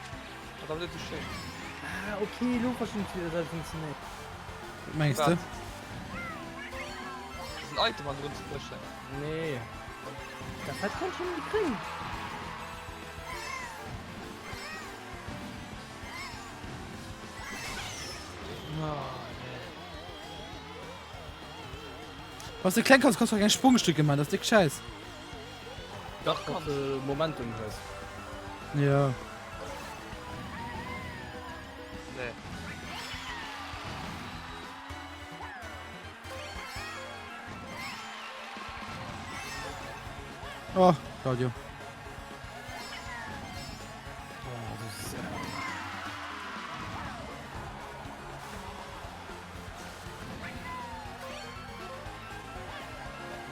Das war nicht so schön. Ah, okay, lo verstinn ich, wie das funktioniert. Meinst du? Das ist ein Item an drin zu pushen. Nee. Das hat ganz schön gekriegt. Was du klein kannst, kannst du kein Sprungstück machen, das ist dick Scheiß. Dach kannst du Momentum hues. Ja. Nee. Oh, Claudio. Oh, du Sau.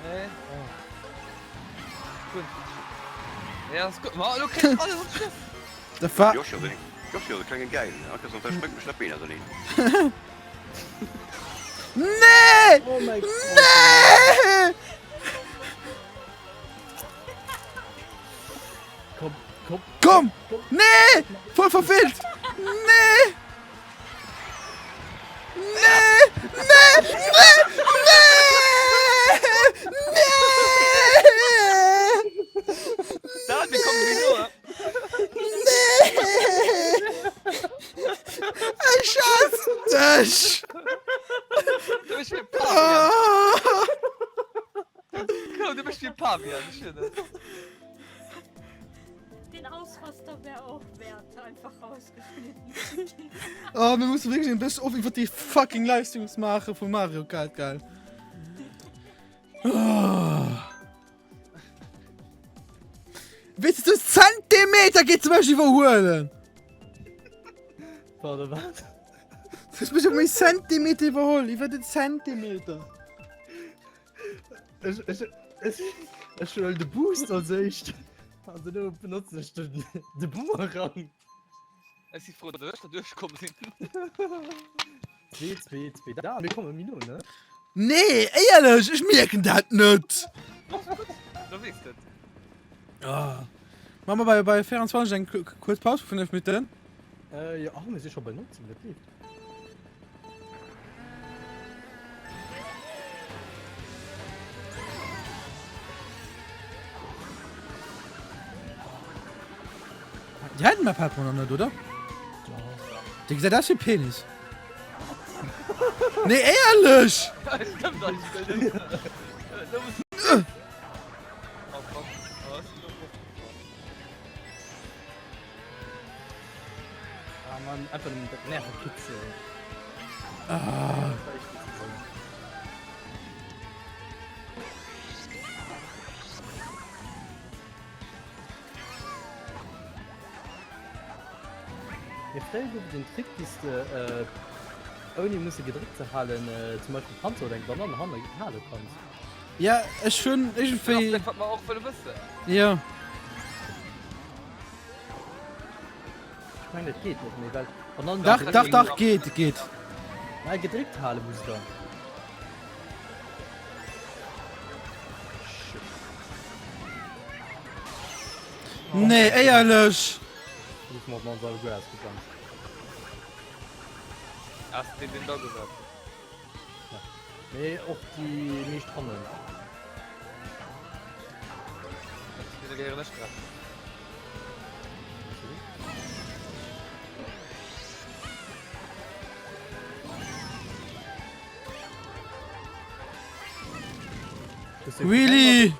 Nee. Oh. Gut. Ja, ist gut. Ma, du kriegst alles aufs Schiff. Dat war. Yoshi ass e Yoshi ass e klenge Gäil, ne? Sonst spréngt mech dat Been auserneen. Nee! Oh mein Gott. Nee! Komm, komm. Komm! Nee! Voll verfehlt! Nee! Nee! Nee! Nee! Nee! Nee! Da, wir kommen wieder. Nee! Ech hassen dech! Du bist wie ein Pavian. Ah! Komm, du bist wie ein Pavian. Schön. Den Ausraster wär och wert einfach rausgeschnitten ze ginn. Oh, mir musse wierklech en Best of iwwer déi fucking Livestreams maache vu Mario Kart, geil. Oh. Wéi du Zentimeter geet zum Beispiel iwwerhuelen? Warte, wat? Du hues mech um e Zentimeter iwwerholl, iwwer den Zentimeter. Ech, ech, ech, ech huel de Boost als éischt. An duerno benotzen ech den, de Boomerang. Ech si frou, datt ech da duerchkomm sinn. 2, 2, 2. Da, mir komme méi no, ne? Nee, éierlech, ech mierken dat net. Da weess de et. Ah. Maache mer bei, bei 24 eng kuerz Paus vu 5 Minutten? Äh, jo, ach, mir si scho bei 19, dat leeft. Déi heiten Map hat mer nach net, oder? Déi gesäit aus wéi Penis. Nee, éierlech! Stëmmt eigentlech net. Oh, komm. Mann, einfach nëmmen dat Nervekitzel. Ah. Mee fréier gouf et en Trick, wéi s de ouni musse gedréckt ze halen zum Beispill Panzer oder eng Banann hanne hale kanns. Ja, ech hunn iergendwéi. Dat ass dat, wat mer och wëlle wëssen. Jo. Ech mengen, dat geet net méi, well Banann. Dach, dach, dach, geet, geet. Mä gedréckt hale muss dann. Nee, éierlech! Gouf mer op mannst alleguer ausgebremst. Ass deen deen da gesat huet. Ja. Mee och déi meescht hannen. Dee gehéieren ech grad. Really?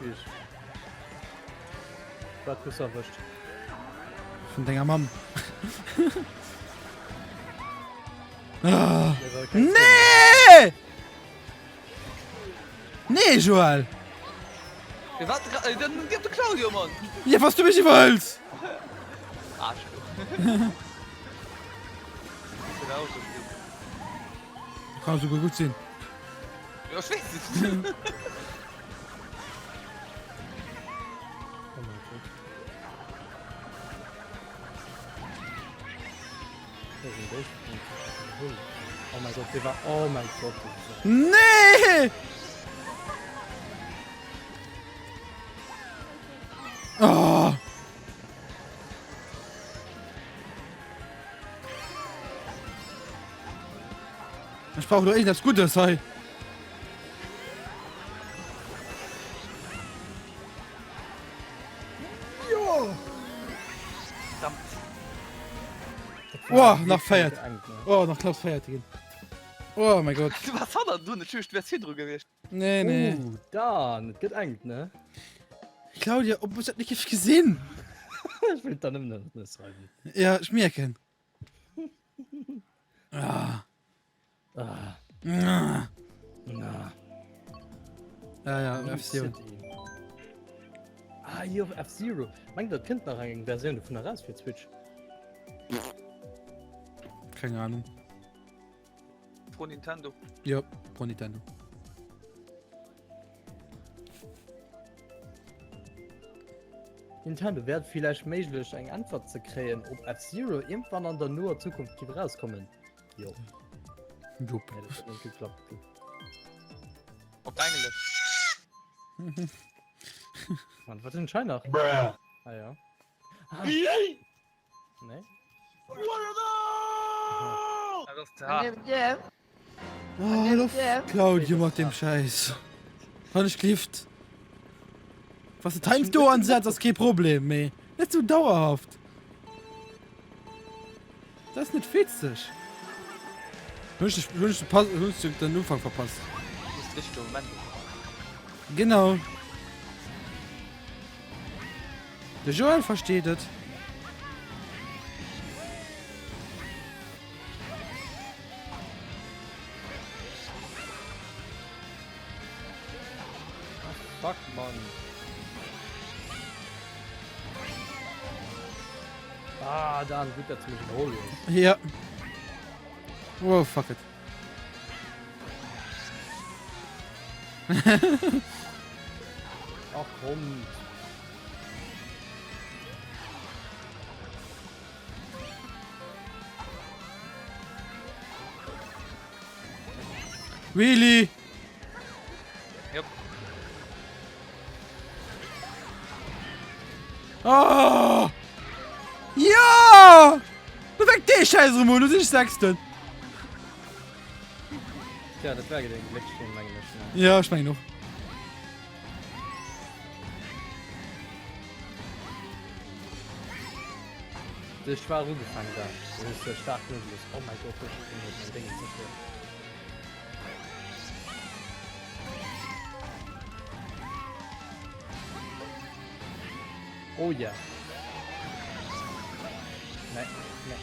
Wat hues du erwëscht? Vun denger Mamm. ah. Nee! Nee, Joël! Fir wat? Äh, dann gëtt de Claudio, Mann! Ja, was du mech iwwerhëls! Arschloch. Kann souguer gutt sinn. Ja, ech weess et. Oh mein Gott. Oh mein Gott, der war. Oh mein Gott. Das ist Nee! Oh! Ech brauch lo irgendeppes Guddes hei. Jo! Verdammt. Oh, nach féiert. Oh, nach knapps féierte ginn. Oh mein Gott. Du wars hannendrun, ech duecht, du wärs virdru gewiescht. Nee, nee. Uh, Dan, et gëtt enk, ne? Claudia, ob ech dat net géif gesinn? Ech wëllt der nëmmen net schreiwen. Ja, ech mierken. Ah. Ah. Ah. Na. Ja, ja, F-Zero. Ah, jo, F-Zero. Mengt der, et kënnt nach eng Versioun dovun eraus fir d'Switch? Keng Ahnung. Pro Nintendo. Jo, pro Nintendo. Nintendo, wär et villäicht méiglech eng Äntwert ze kréien ob F-Zero iergendwann an der noer Zukunft giff erauskommen? Jo. Jupp. Nee, dat huet net geklappt. Op Englesch. Mann, wat hunn ech hei nach? Bruh. Ah ja. Ah. Nee. Dat ass ze haart. Oh, hal op, Claudio, mat deem Schäiss. Wann ech glift. Was de heiansdo do ansetz, ass kee Problem, mee net sou dauerhaft. Dat ass net witzeg. Hunn ech hunn ech hunn ech den Ufank verpasst? Muss de richtege Moment ufanken. Genau. De Joël versteet et. Fuck, Mann. Ah, Dan, gutt, dass du mech iwwerholl hues. Ja. Oh, fuck it. Ach komm. Really? Yep. Oh! Ja! Du fängt dee Schäiss erëm un, du sinn ech Sechsten. Tja, dat war den Glécksteen, mengen ech. Ne? Ja, ech mengen och. Du hast schwach ugefangen da. Du hast ja stark nogelassen. Oh mein Gott, ich bin mit meinem Ding zerstört. Oh ja. Nee, nee.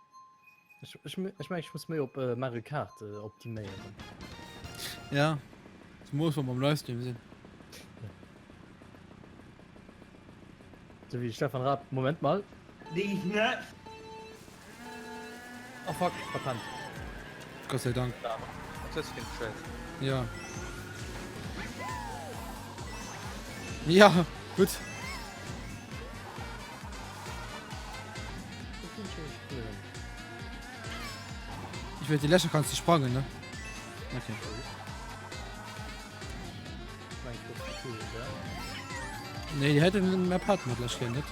Ech, ech, ech meng, ech muss méi op äh, Mario Kart äh, optiméieren. Ja. Zumols wa mer am Livestream sinn. So wéi Stefan Raab. Moment mal. Déi net. Oh fuck, verpennt. Gott sei Dank. Was hues du fir en Schäiss? Ja. Ja, gutt. Ich will die Lächer kannst du sprangen, ne? Okay. Nee, die hätten mehr Part mat lech net.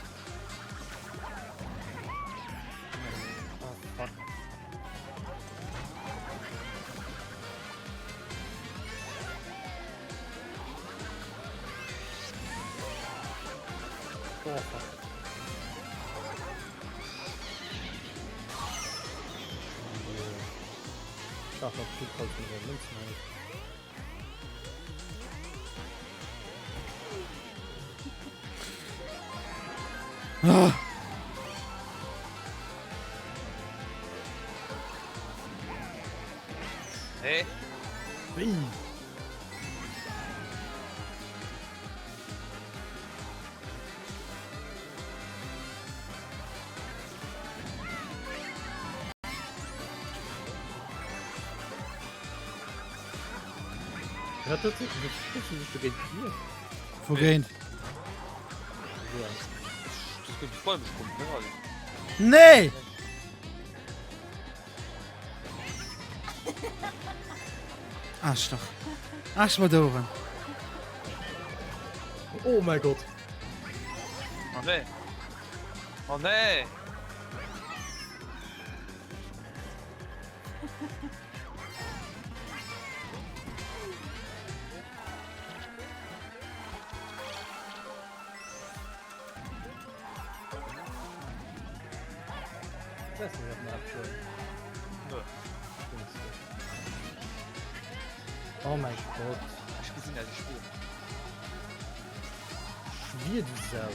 Ah. Hey. Wéi? Wat huet sech dogéint gewiert? Wogéint? Das gëtt voll besprungen, ne? Nee! Arschloch. Arsch mat Oueren. Oh mein Gott. Oh nee. Oh nee. Oh mein Gott. Ech gesinn dat ech schwier. Schwier du Sau.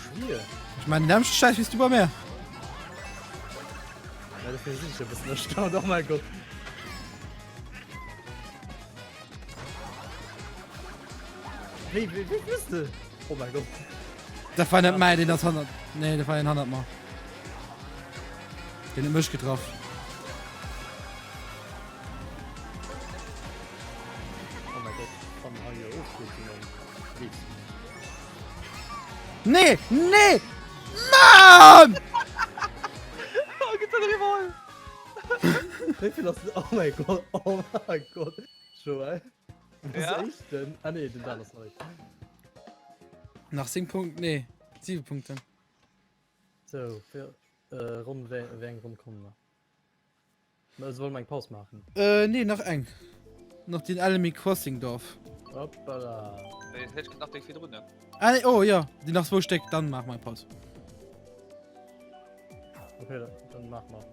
Schwier. Ech mein, den nämmlechten Schäiss wéi s du bei mär. Ja, dofir sinn ech e bëssen erstaunt. Oh mein Gott. Wéi, wéi, wéi bist du? Oh mein Gott. Dat war net mäi, deen ass hannert. Nee, dat war een hannert mer. Deen huet mech getraff. Oh mein Gott, ich kann hei jo ofstürzen an weess. Nee, nee! Mann! Oh, gëtt dat eriwwer? Wéi vill ass Oh mein Gott, oh mein Gott. Joël? Was Ja? ist denn? Ah nee, den Dan ass neu. Nach 10 Punkte, nee, 7 Punkte. So, fir, äh, Ronn, wéi, wéi eng Ronn kommen nach? Na, soll mer eng Paus maachen? Äh, nee, nach eng. Nach den Enemy Crossing Dorf. Hoppala. Nee, hätt ich nach déi virdrun, ne? Ah, nee, oh ja, déi nach zwou Stéck, dann maache mer eng Paus. Okay, dann, dann mach mal.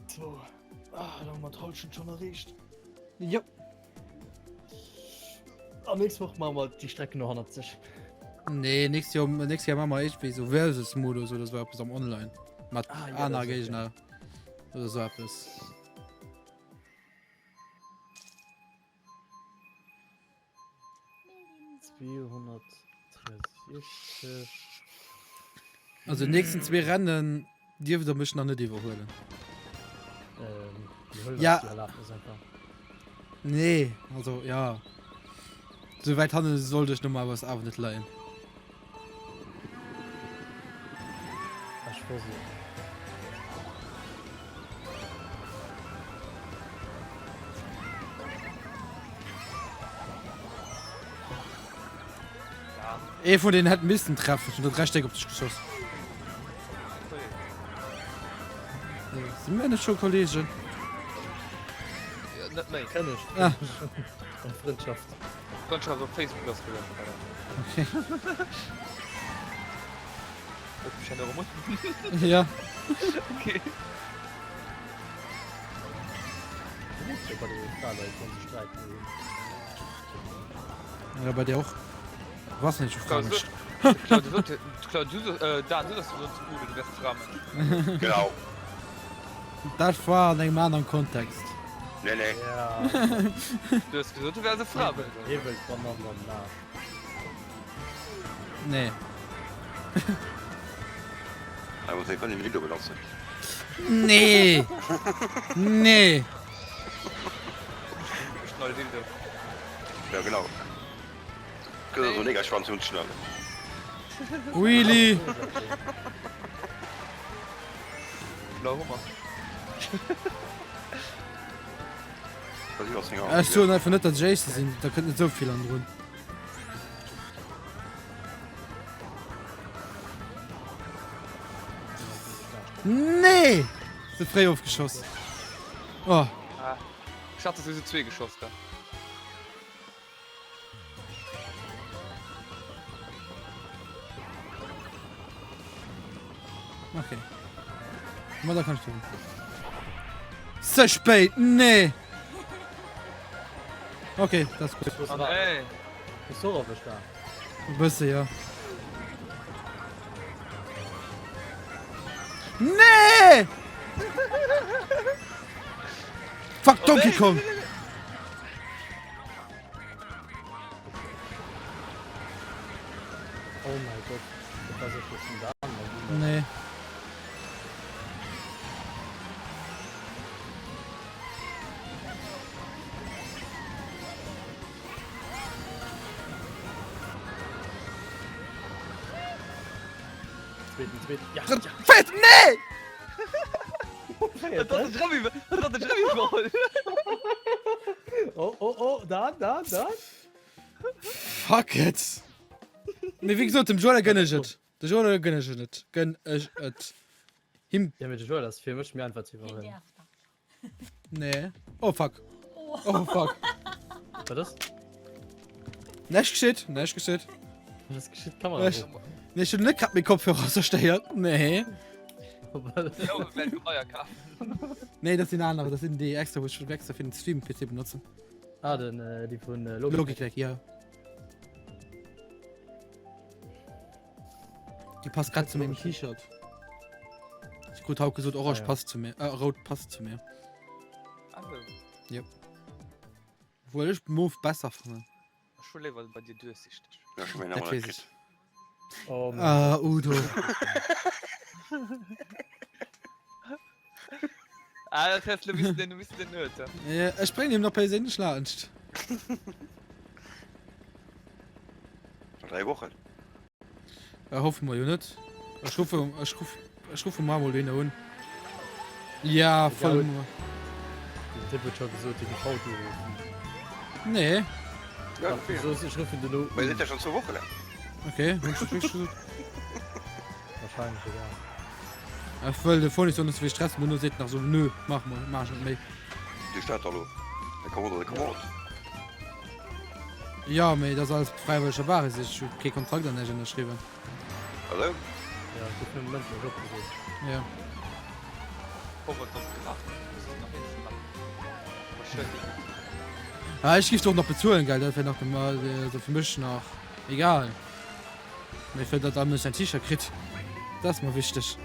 So. Ah, da hu mer d'Hallschent schon erreecht. Jo. An nächst Woch maache mer déi Strecken no 180. Nee, nächst Joer, nächst Joer maache mer irgendwie so Versus-Modus oder so eppes am Online. Mat Ah, ja, aner dat ass okay. Géigner oder so eppes. 263. Also nächsten zwee Rennen dierft der mech nach net iwwerhuelen. Ähm, mir huelen Ja. eis déi Erlaabnis einfach. Nee, also ja. Sou wäit hanne sollt ech normalerweis awer net leien. Ech versuchen. Ee vun denen hätt missen treffen, ech hun dat Rechteck op dech geschoss. Si mir net scho Kollegen? Ja, net méi. Kenn ech. Ah. Eng Frëndschaft. Frëndschaft op Facebook ass gelöscht. Okay. Ja. Ja. Okay. Ja, bei dir och. Was nicht, ich frage mich. Genau. Dat war an engem aneren Kontext. Nee, nee. Du hues gesot, du wäers e Frabel. Hie wëllt d'Banann am Naasch. Nee. Hei muss een den Dildo benotzen. Nee! Nee! Schnall Dildo. Ja, genau. Gëtt also Negerschwanz unschnallen. Really? Blau Hummer. Ech soen einfach net, datt ech Éischter sinn, da kënnt net esou vill an drun. Nee! Ze fréi ofgeschoss. Oh. Ah, ech hat sowieso zwee geschoss da. Okay. Ma da kann ich Ze spéit, nee! Okay, dat ass gutt. Oh, nee. Bist du och erwëscht da? E bësse, ja. Nee! Fuck, Donkey Kong! Oh mein Gott, dat war sécher vun der anerer. Nee. Zweeten, zweeten, ja, Drëtt, ja. véiert, nee! Dat ass de Remy, dat ass de Remy geholl. Oh, oh, oh, da, da, da. Fuck it! Mee wéi gesot, dem Joël gënn ech et. De Joël gënn ech et. Gënn ech et. Him. Ja, mee de Joël ass fir mech méi einfach ze iwwerhuelen. Nee. Oh fuck. Oh fuck. Wat ass? Näischt geschitt, näischt geschitt. Wat ass geschitt? Kamera. Ech, nee, ech hunn net grad meng Kopfhörer zerstéiert. Nee. Nee, dat sinn anerer, dat sinn déi extra, wou ech extra fir den Stream-PC benotzen. Ah, den, äh, déi vun äh, Logitech. Logitech, ja. Die passt grad zu mengem T-Shirt. Ich krut haut gesot, orange ah, ja. passt zu mir. Äh, rot passt zu mir. Also. Ja. Obwohl ich Move besser fannen. Ech hu léiwer bei dir duerchsichteg. Ja, ech hu mäin awer net kritt. Oh Mann. Ah, Udo. Ah, dat hues du wis den wis den net. Ja, ech bréngen him nach perséinlech laanscht. An 3 Wochen. Äh, hoffe mer jo net. Ech ruffe, ech ruff, ech ruffe mar mol een un. Ja, voll. Den Typ huet scho gesot, hie géif haut uruffen. Nee. Ja, Dach, du soos, ech ruffen duerno Mä un. seet ja schon zwou Wochen. Okay, hunn ech dat wierklech gesot? Wahrscheinlech, egal. Ech wëll de Phone nicht so vill stressen, duerno seet nach so, nö, mach mol, mach ech net méi. Déi Staat elo. Der Commande, der Commande. Ja, mee dat ass alles op fräiwëlleger Basis, ech hu kee Kontrakt an näischt ënnerschriwwen. Hallo? Ja, et gouf nëmme mëndlech opgesot. Ja. Hoffen, dass et gemaach gëtt. Muss et nach eens maachen. Aber schued. Ah, ech giff och nach bezuelen, gell, dat wär nach normal, also fir mech nach egal. Mee fir datt all Mënsch säin T-Shirt kritt, dat ass mer wichteg.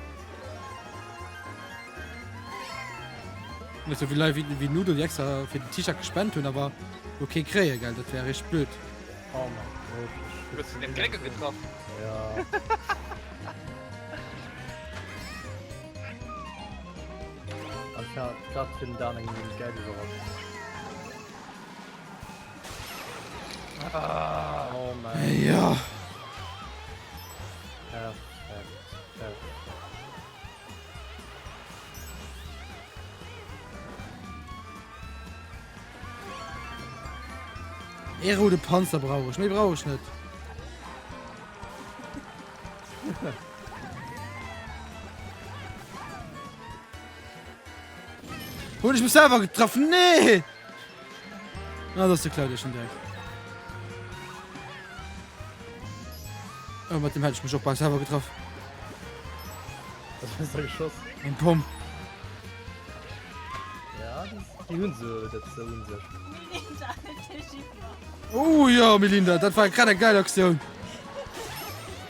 Net souvill Leit wéi wéi den Udo, déi extra fir den T-Shirt gespent hunn, awer lo kee kréie, gell, dat wär richteg blöd. Oh mein Gott, ech Du hues den Grénge getraff. Ja. An ech hat grad fir den Dan eng geil Iwwerraschung. Ah. Oh mein Ja. Perfekt, perfekt. Ee roude Panzer brauch ech, méi brauch ech net. Hunn ech mech selwer getraff? Nee! Ah, dat ass de Claudio schon direkt. Oh, mat dem hätt ech mech och bal selwer getraff. Was hues du geschoss? Eng Pomm. Ja, déi hunn se dat se un sech. Oh ja, Melinda, dat war grad eng geil Aktioun.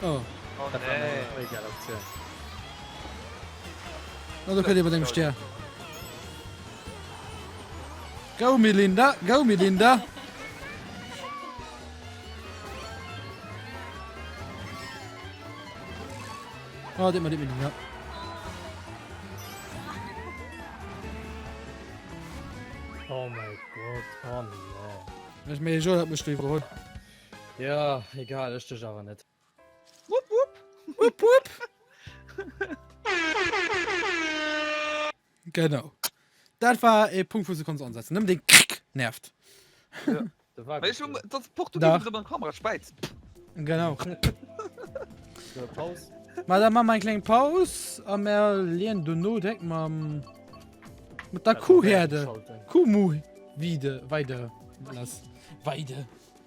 Oh. Oh, Dat war nee. eng geil Aktioun. Oh, do kënnt ee mat engem Stär. Go Melinda, go Melinda! Oh, dit mal, dit Melinda. Oh mein Gott, oh nee. Ech méi jo dat mech iwwerholl. Ja, egal, ech dech awer net. Wupp, wupp. Wupp, wupp. Genau. Dat war e Punkt, wou se konns ansetzen. Nëmmen den Krick nervt. Ja, war Well ech hun, das Dach. Portugiesen an Kamera späiz. Genau. So, Paus. Ma da ma mer eng kleng Paus a mer leeën dono direkt mam mat der Kuhherde, Kuhmuhwiede weider lass. Weide.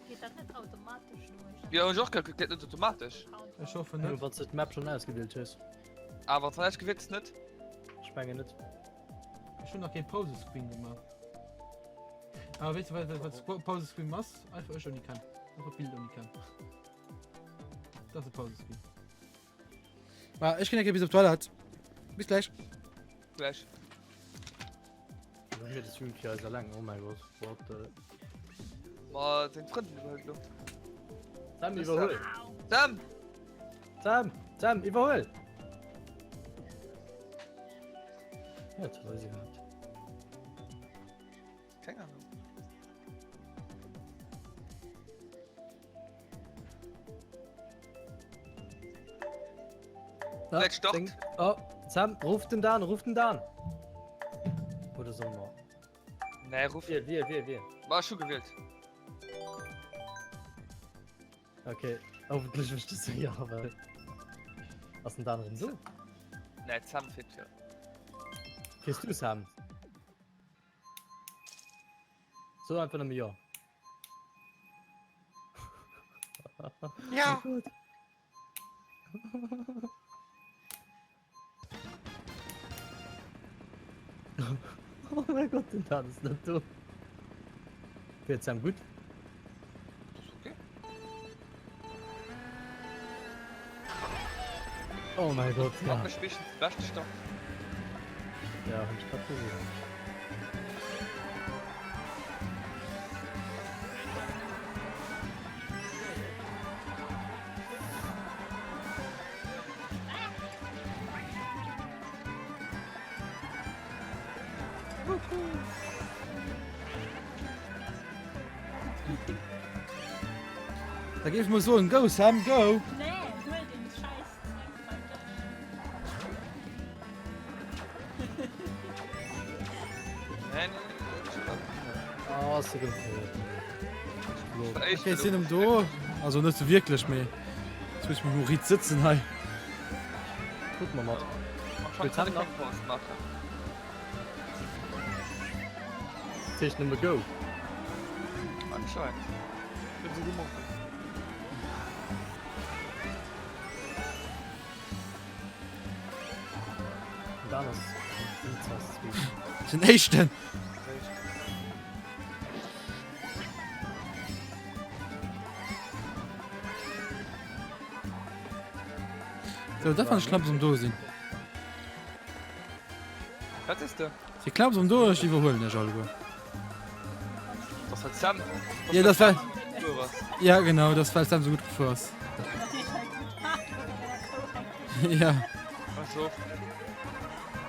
Geet dat net automatesch duerch? Ja, hunn ech och gehat, geet net automatesch. Ech hoffen net. net. Wann s de d'Map schonn ausgewielt hues. Ah, wann s de näischt gewielt hues, net? Ech mengen net. Ech hunn nach kee Pausescreen gemaach. Awer weess de wat wat wat Pausescreen ass? Einfach ech ouni Cam. Einfach Bild ouni Cam. Dat ass e Pausescreen. Ma ech ginn eng Kéier bis op d'Toilette. Bis gläich. Gläich. Mir de Stream fir eis eleng, oh mein Gott, what the... Ma seng Frëndin iwwerhëlt lo. Sam, iwwerhuel! Sam! Sam! Sam, iwwerhuel! Ja, das weiß ich nicht. Keng Ahnung. Ja, Let's start. Ding. Oh, Sam, ruf den Dan, ruf den Dan. Oder sollen wir? Nee, ruf. Wir, wir, wir, wir. War schon gewielt. Okay, hoffentlich verstehst du ja, aber. Was denn Dan so? Nee, Sam fehlt ja. Gehst du, Sam? So einfach nëmme jo. Ja. Oh mein Gott, den Dan ist net do. Geht's em gutt? Okay. Oh mein Gott, ja. Hat mech wéinstens de beschte Start. Ja, hunn ech grad gesinn. Da géif ech mol soen, go Sam, go! Nee, huel den Scheiß Zeug bei dech. Nee, nee, nee, Oh, ass de gutt. Okay, sinn um do. Also net so wierklech, mee jetzt muss ich mol riit sëtzen hei. Kuck mer mat. Anscheinend kann ich keng Pause machen. Dat heescht nëmme go. Anscheinend. Bin so gemacht. Dan ass Den éischten. So, dat fand ich knapps um do sinn. Wat is de? Si knapps um do, ech iwwerhuelen ech alleguer. Das hat Sam. Ja, das war. Du was. Ja, genau, das well Sam so gut gefuer ass. Ja. Also.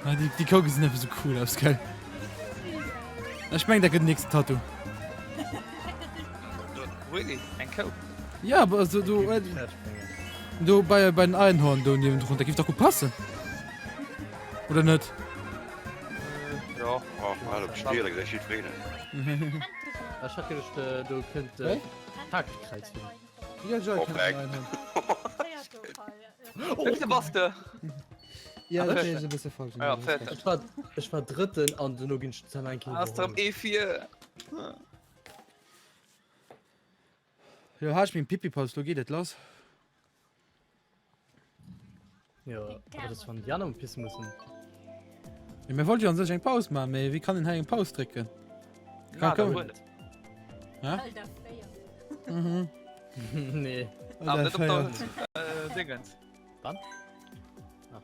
Ah, déi, déi Kou gesinn einfach so cool aus, gell? Ech meng, dat gëtt den nächsten Tattoo. Really? Eng Kou? Ja, aber also du, äh, do bei, bei den Einhorn do niewendrun, dat giff dach gutt passen. Oder net? Ja. Ach, mal op Stier, da gesäit jiddwereen et. Ech hat geduecht, äh, do kënnt äh, Hakenkräiz hin. Ja, ja, Oh, Dreck. Wéi bass de? Ja, dat ass e bësse falsch. Ja, fett. Ech war, ech war drëtten an duerno ginn ech zusammen eng Kéier Ass der am iwwerholl. E4. Lo hat ech meng Pipi-Paus, lo geet et lass. Jo, awer das wann déi aner um pisse mussen. Ja, mir wollte jo an sech eng Paus maachen, mee wéi kann een hei eng Paus drécken? Na, Kann da kommen. Hä? Alter, Feier. Mhm. Nee. Ah, Alter, net op Feier. der, äh, Den Dingens. Wann? Ah.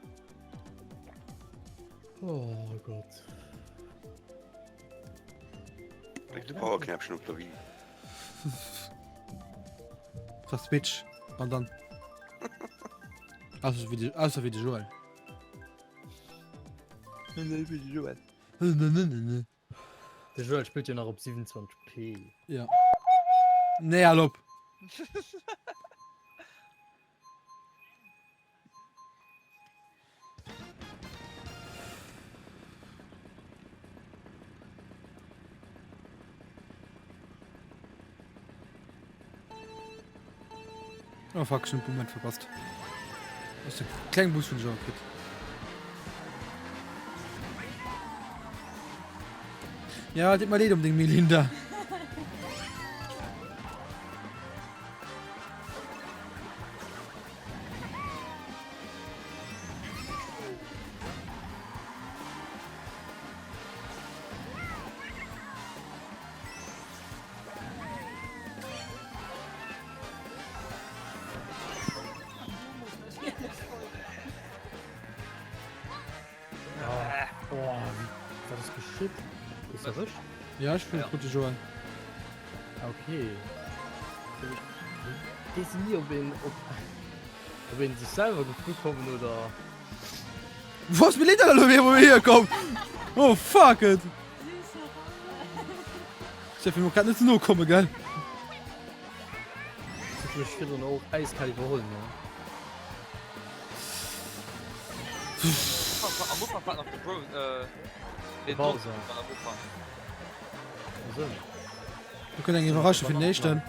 Oh Gott. Dréck de Powerknäppchen op der Wii. Das Switch. An dann. Ausser wéi de, ausser wéi de Joël. De Joël spillt jo nach op 27p. Ja. Nee, hal op. Oh fuck, ech hunn den Moment verpasst. Ass de kleng Boost vun Joe kritt. Ja, deet mer leed um deng Melinda. Oh, wat ass geschitt? Ist das erwischt? Ja, ich bin ja. Joel. Okay. Wees nie ob een ob, ob een sech selwer geflu kommen oder. Was mir leid lo wéi hier komm. Oh fuck it. Chef, mir grad net ze no komme gell. Huet mech virdrun och äiskal iwwerholl ne. Am Ufank war nach de Bro, äh, den Bowser. Am Ufank. Wieso? Du kënnt eng Iwwerraschung fir den éischten.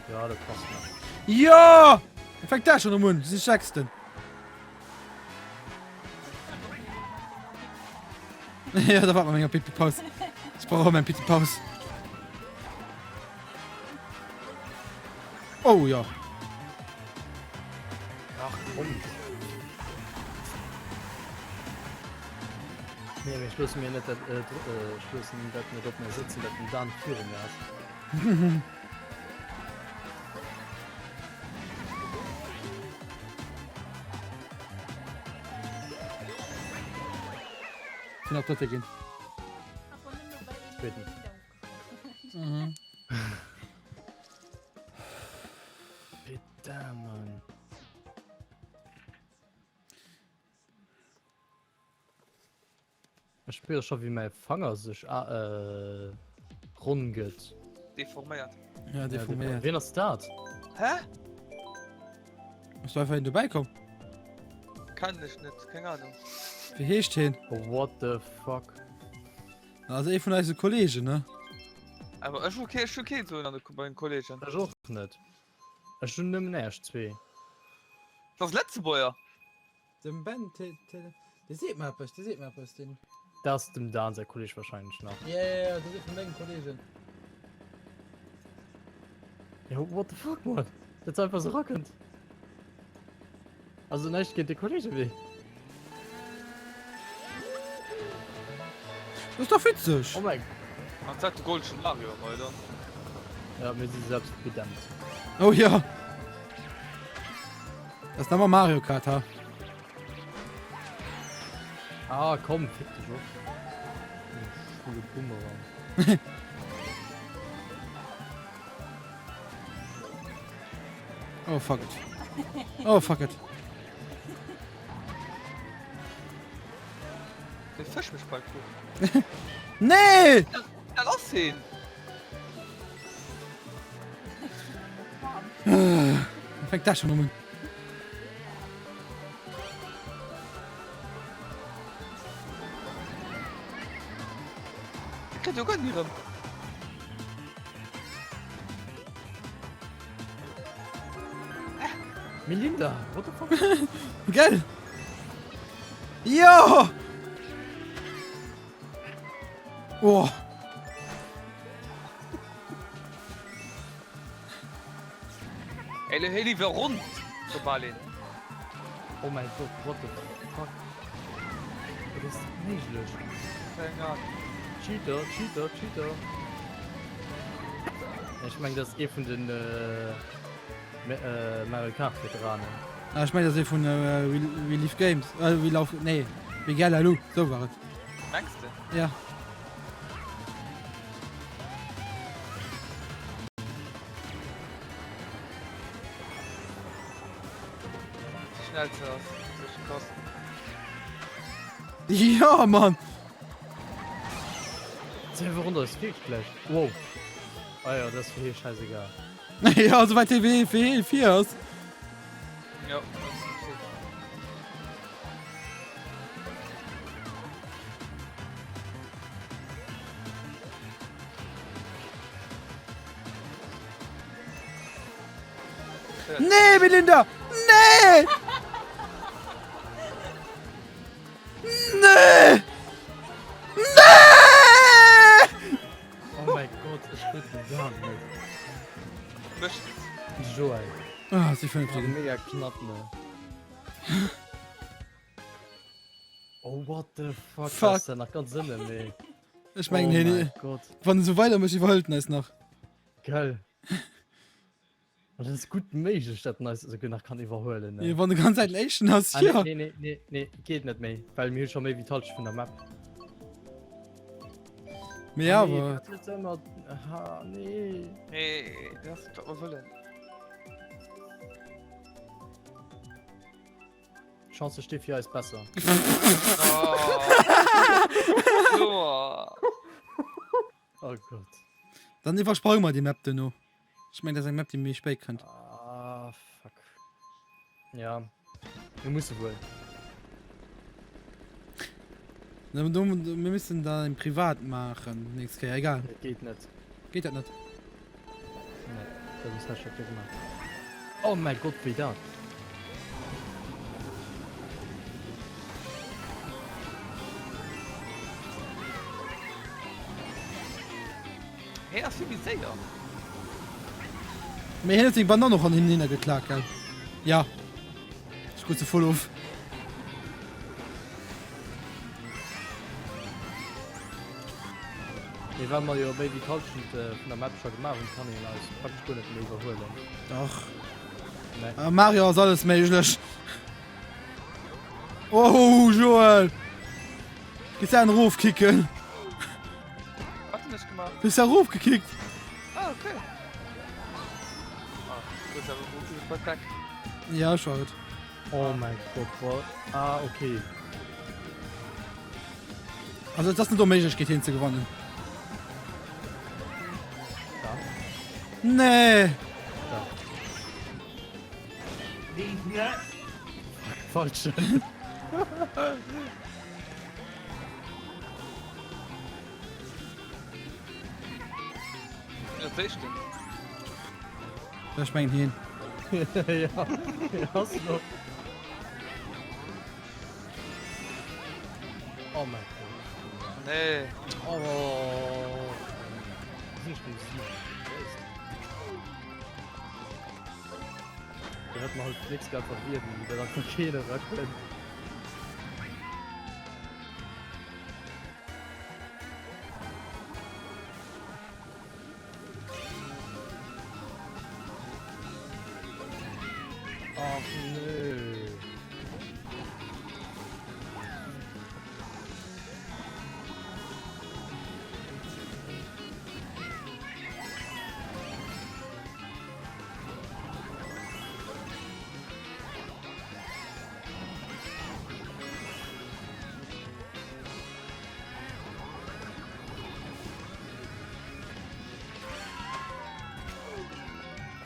Ja, dat passt nach. Jo! E fänkt dat schon erëm un, si sechsten. Ja, da war mat menger Pipi-Paus. Ech brauch och meng Pipi-Paus. Oh ja. Ach komm. Nee, mee ech loosse mir net dat, äh, ech loossen dat net op mir sëtzen, dat den Dan viru mir ass. Sinn nach Drëtte ginn. Zweeten. Mhm. Putain, Mann. Ech spiere scho wéi mäi Fanger sech ronn gëtt. Deforméiert. Ja, deforméiert. Wien ass dat? Hä? Ass do einfach een dobäi komm? Kennen ech net, keng Ahnung. Wéi heescht heen? What the fuck? Also ee vun eise Kollegen, ne? Awer ech hu kee, ech hu keen esou an de, bei den Kollegen. Ech och net. Ech hunn nëmmen äerch zwee. Dat ass Lëtzebuerger. Dem Ben, dee seet mer eppes, dee seet mer eppes, deen. Dat ass dem Dan säi Kolleg wahrscheinlech nach. Ja, ja, ja, dat ass ee vun mengen Kollegen. Jo, what the fuck, man? Dat se einfach sou rakënnt. Also näischt géint de Kollege, mee. Dat ass dach witzeg! Oh mein. An dat de Golden Mario, oder? Ja, mir si selbst gedämmt. Oh ja! Das ist nochmal Mario Kart, ha? Ah, komm, fick dich och. Schwule Bumerang. Oh, fuck it. Oh, fuck it. Den Fësch mech bald guck. Nee! Ja, lass hin! Fänkt dat schon un. Ich krieg jo gar nicht rem. Melinda, what the fuck? Gell? Jo! Oh. Ey, hei liwwer ronn de Ball een. Oh mein Gott, what the fuck? Wéi ass dat méiglech? Keng Ahnung. Cheater, Cheater, Cheater. Ech meng dat ass ee vun den Mario Kart Veteranen. Ah, ech meng dat ass ee vun We Live Games. Äh, We Love, nee, We Galalu, sou war et. Mengs de? Ja. Schnellste ass sech kosten. Ja, Mann! Selbe Runde ass wierklech schlecht. Wow. Ah ja, das ist fir hie scheißegal. Ja, souwäit hie fir fir hie vir ass. Ja, das ist okay. Nee, Belinda! Nee! Nee! Nee! Oh mein Gott, ech krut den gar net. Mécht nix. Joel. Ah, si vernünftigen. Mega knapp, ne? Oh, what the fuck? Fuck. Das ist ja nach ganz Sinn, nee. Ech mengen, oh hien, mein Gott. wann en esou weider mécht, iwwerhëlt en eis nach. Gell. An dat ass gutt méiglech, datt en eis esouguer nach kann iwwerhuelen. Ne? Ja, wann de ganz Zäit den Éischten ass, Ah, ja. nee, nee, nee, nee, geet net méi, well mir hu scho méi wéi d'Halschent vun der Map. Mee Ah, nee, awer. dat ist ëmmer... Ah, nee. Nee, dat ass wat mer wëllen. D'Chancë sti fir eis besser. Oh. Oh Gott. Dann iwwersprange mer déi Map duerno. Ech mengen, dat ass eng Map, déi méi spéit kënnt. Ah, fuck. Ja. Mir musse wuel. Na, do, do, mir müssen da en privat maachen nächst Kéier, egal. Dat geet net. Geet dat net? Nee, dat ass net schon gemaach. Oh mein Gott, wéi dat? Hee ass vill méi séier. Mee hien huet seng Banann och an him hinner geklak, gell? Ja. Ech krut se voll of. Mee well mer jo méi wéi d'Halschent vun der Map scho gemaach hunn, kann een eis praktesch guer net méi iwwerhuelen. Dach. Nee. Am Mario ass alles méiglech. Oh, Joel! Gees du erofkicken? Wat hunn ech gemaach? Du hues erofgekickt. Ah, okay. Ah, du hues awer gutt weit weg. Ja, ech war et. Oh mein Gott, wa Ah, okay. Also et ass net onméiglech géint hien ze gewannen. Da. Nee! Da. These nuts. Falschen. Dat éischten. Ech mengen hien. ja, ass noch. Oh mein Gott. Nee. Oh. Sinn ech beim Sieg? Da wird man halt nichts ganz verwirren, wie der dann keiner rakommt. Ach nö.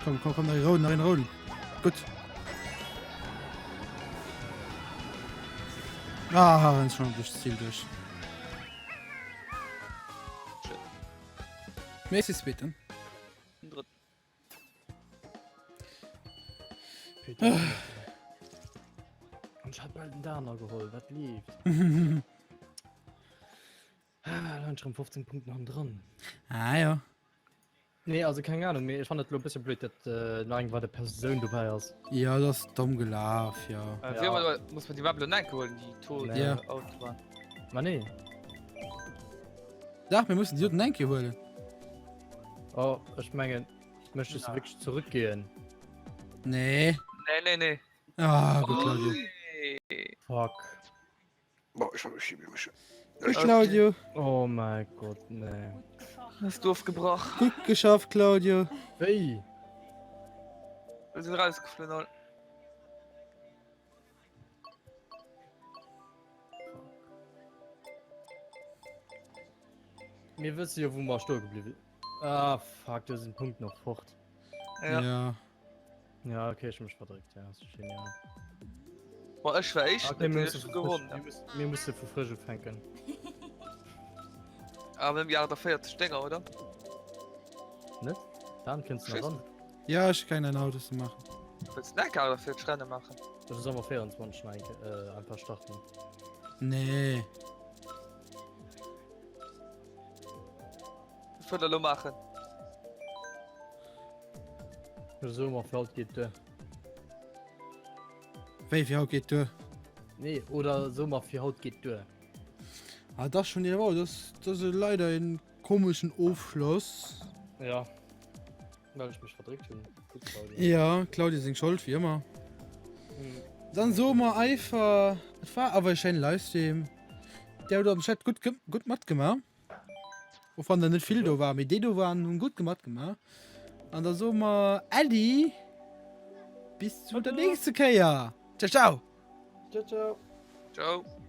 Komm, komm, komm, nach een rouden, nach een rouden. Gutt. Ah, ist schon durchs Ziel durch. Mir ist die zweite. Den drëtten. Peter. An ich hat bald den Dana geholt, wat lieft. Ah, da hunn ech rëm 15 Punkten hannendran. Ah ja. Nee, also keng Ahnung, mee ech fannen et elo e bësse blöd, datt äh, nach eng weider Persoun dobäi ass. Ja, dat ass domm gelaf, ja. Äh, Ja. ja. Muss man die Map lo enke huelen, déi Tod Nee. Ja. Autobahn. Ma nee. Dach, mir mussen déi doten eng Kéier huelen. Oh, ech mengen, möchtest du wierklech zurückgehen? Nee. Nee, nee, nee. Ah, gutt, Claudio. Nee. Fuck. Bon, ech mech mech. Gutt, Claudio. Oh mein Gott, nee. Gut geschafft. Hast du aufgebrach. Gutt geschafft, Claudio. Wéi? Wir sind rausgeflogen. all. Mir wësse jo, wou mer stoe gebliwwen. Ah, fuck, do sinn d'Punkten och fort. Ja. Ja. Ja, okay, ech hu mech verdréckt, ja, ass genial. Boah, ech war éischt, Okay, mir natierlech musse vu gewonnen. frësch, mir müssen, mir musse vu frësch ufänken. Aber wir haben 48 Dinger, oder? Net? Dann kënns du nach Schiss. ran. Ja, ech kann ein Auto ze machen. Willst du nicht 48 Rennen machen? Oder sollen wir 24 nach eng, äh, einfach starten? Nee. Was soll er lo machen? Oder soll wir für haut geht duer? Wéi fir haut geet duer? Nee, oder soll wir für haut geht duer? Ah, das schon wieder wow, das, das ist leider ein komischen Ofschloss. Ja. Well ech mech verdréckt hunn. Gutt, Claudio. Ja, Claudio seng Schold, wéi ëmmer. Mhm. Dann soe mer einfach, et war awer e schéine Livestream. Där huet am Chat gutt, gutt matgemaach. Och wann der net vill do war, mee déi do waren, hunn gutt matgemaach. An da soe mer Äddi, bis zu der nächste Kéier. Ciao, ciao. Ciao, ciao. Ciao.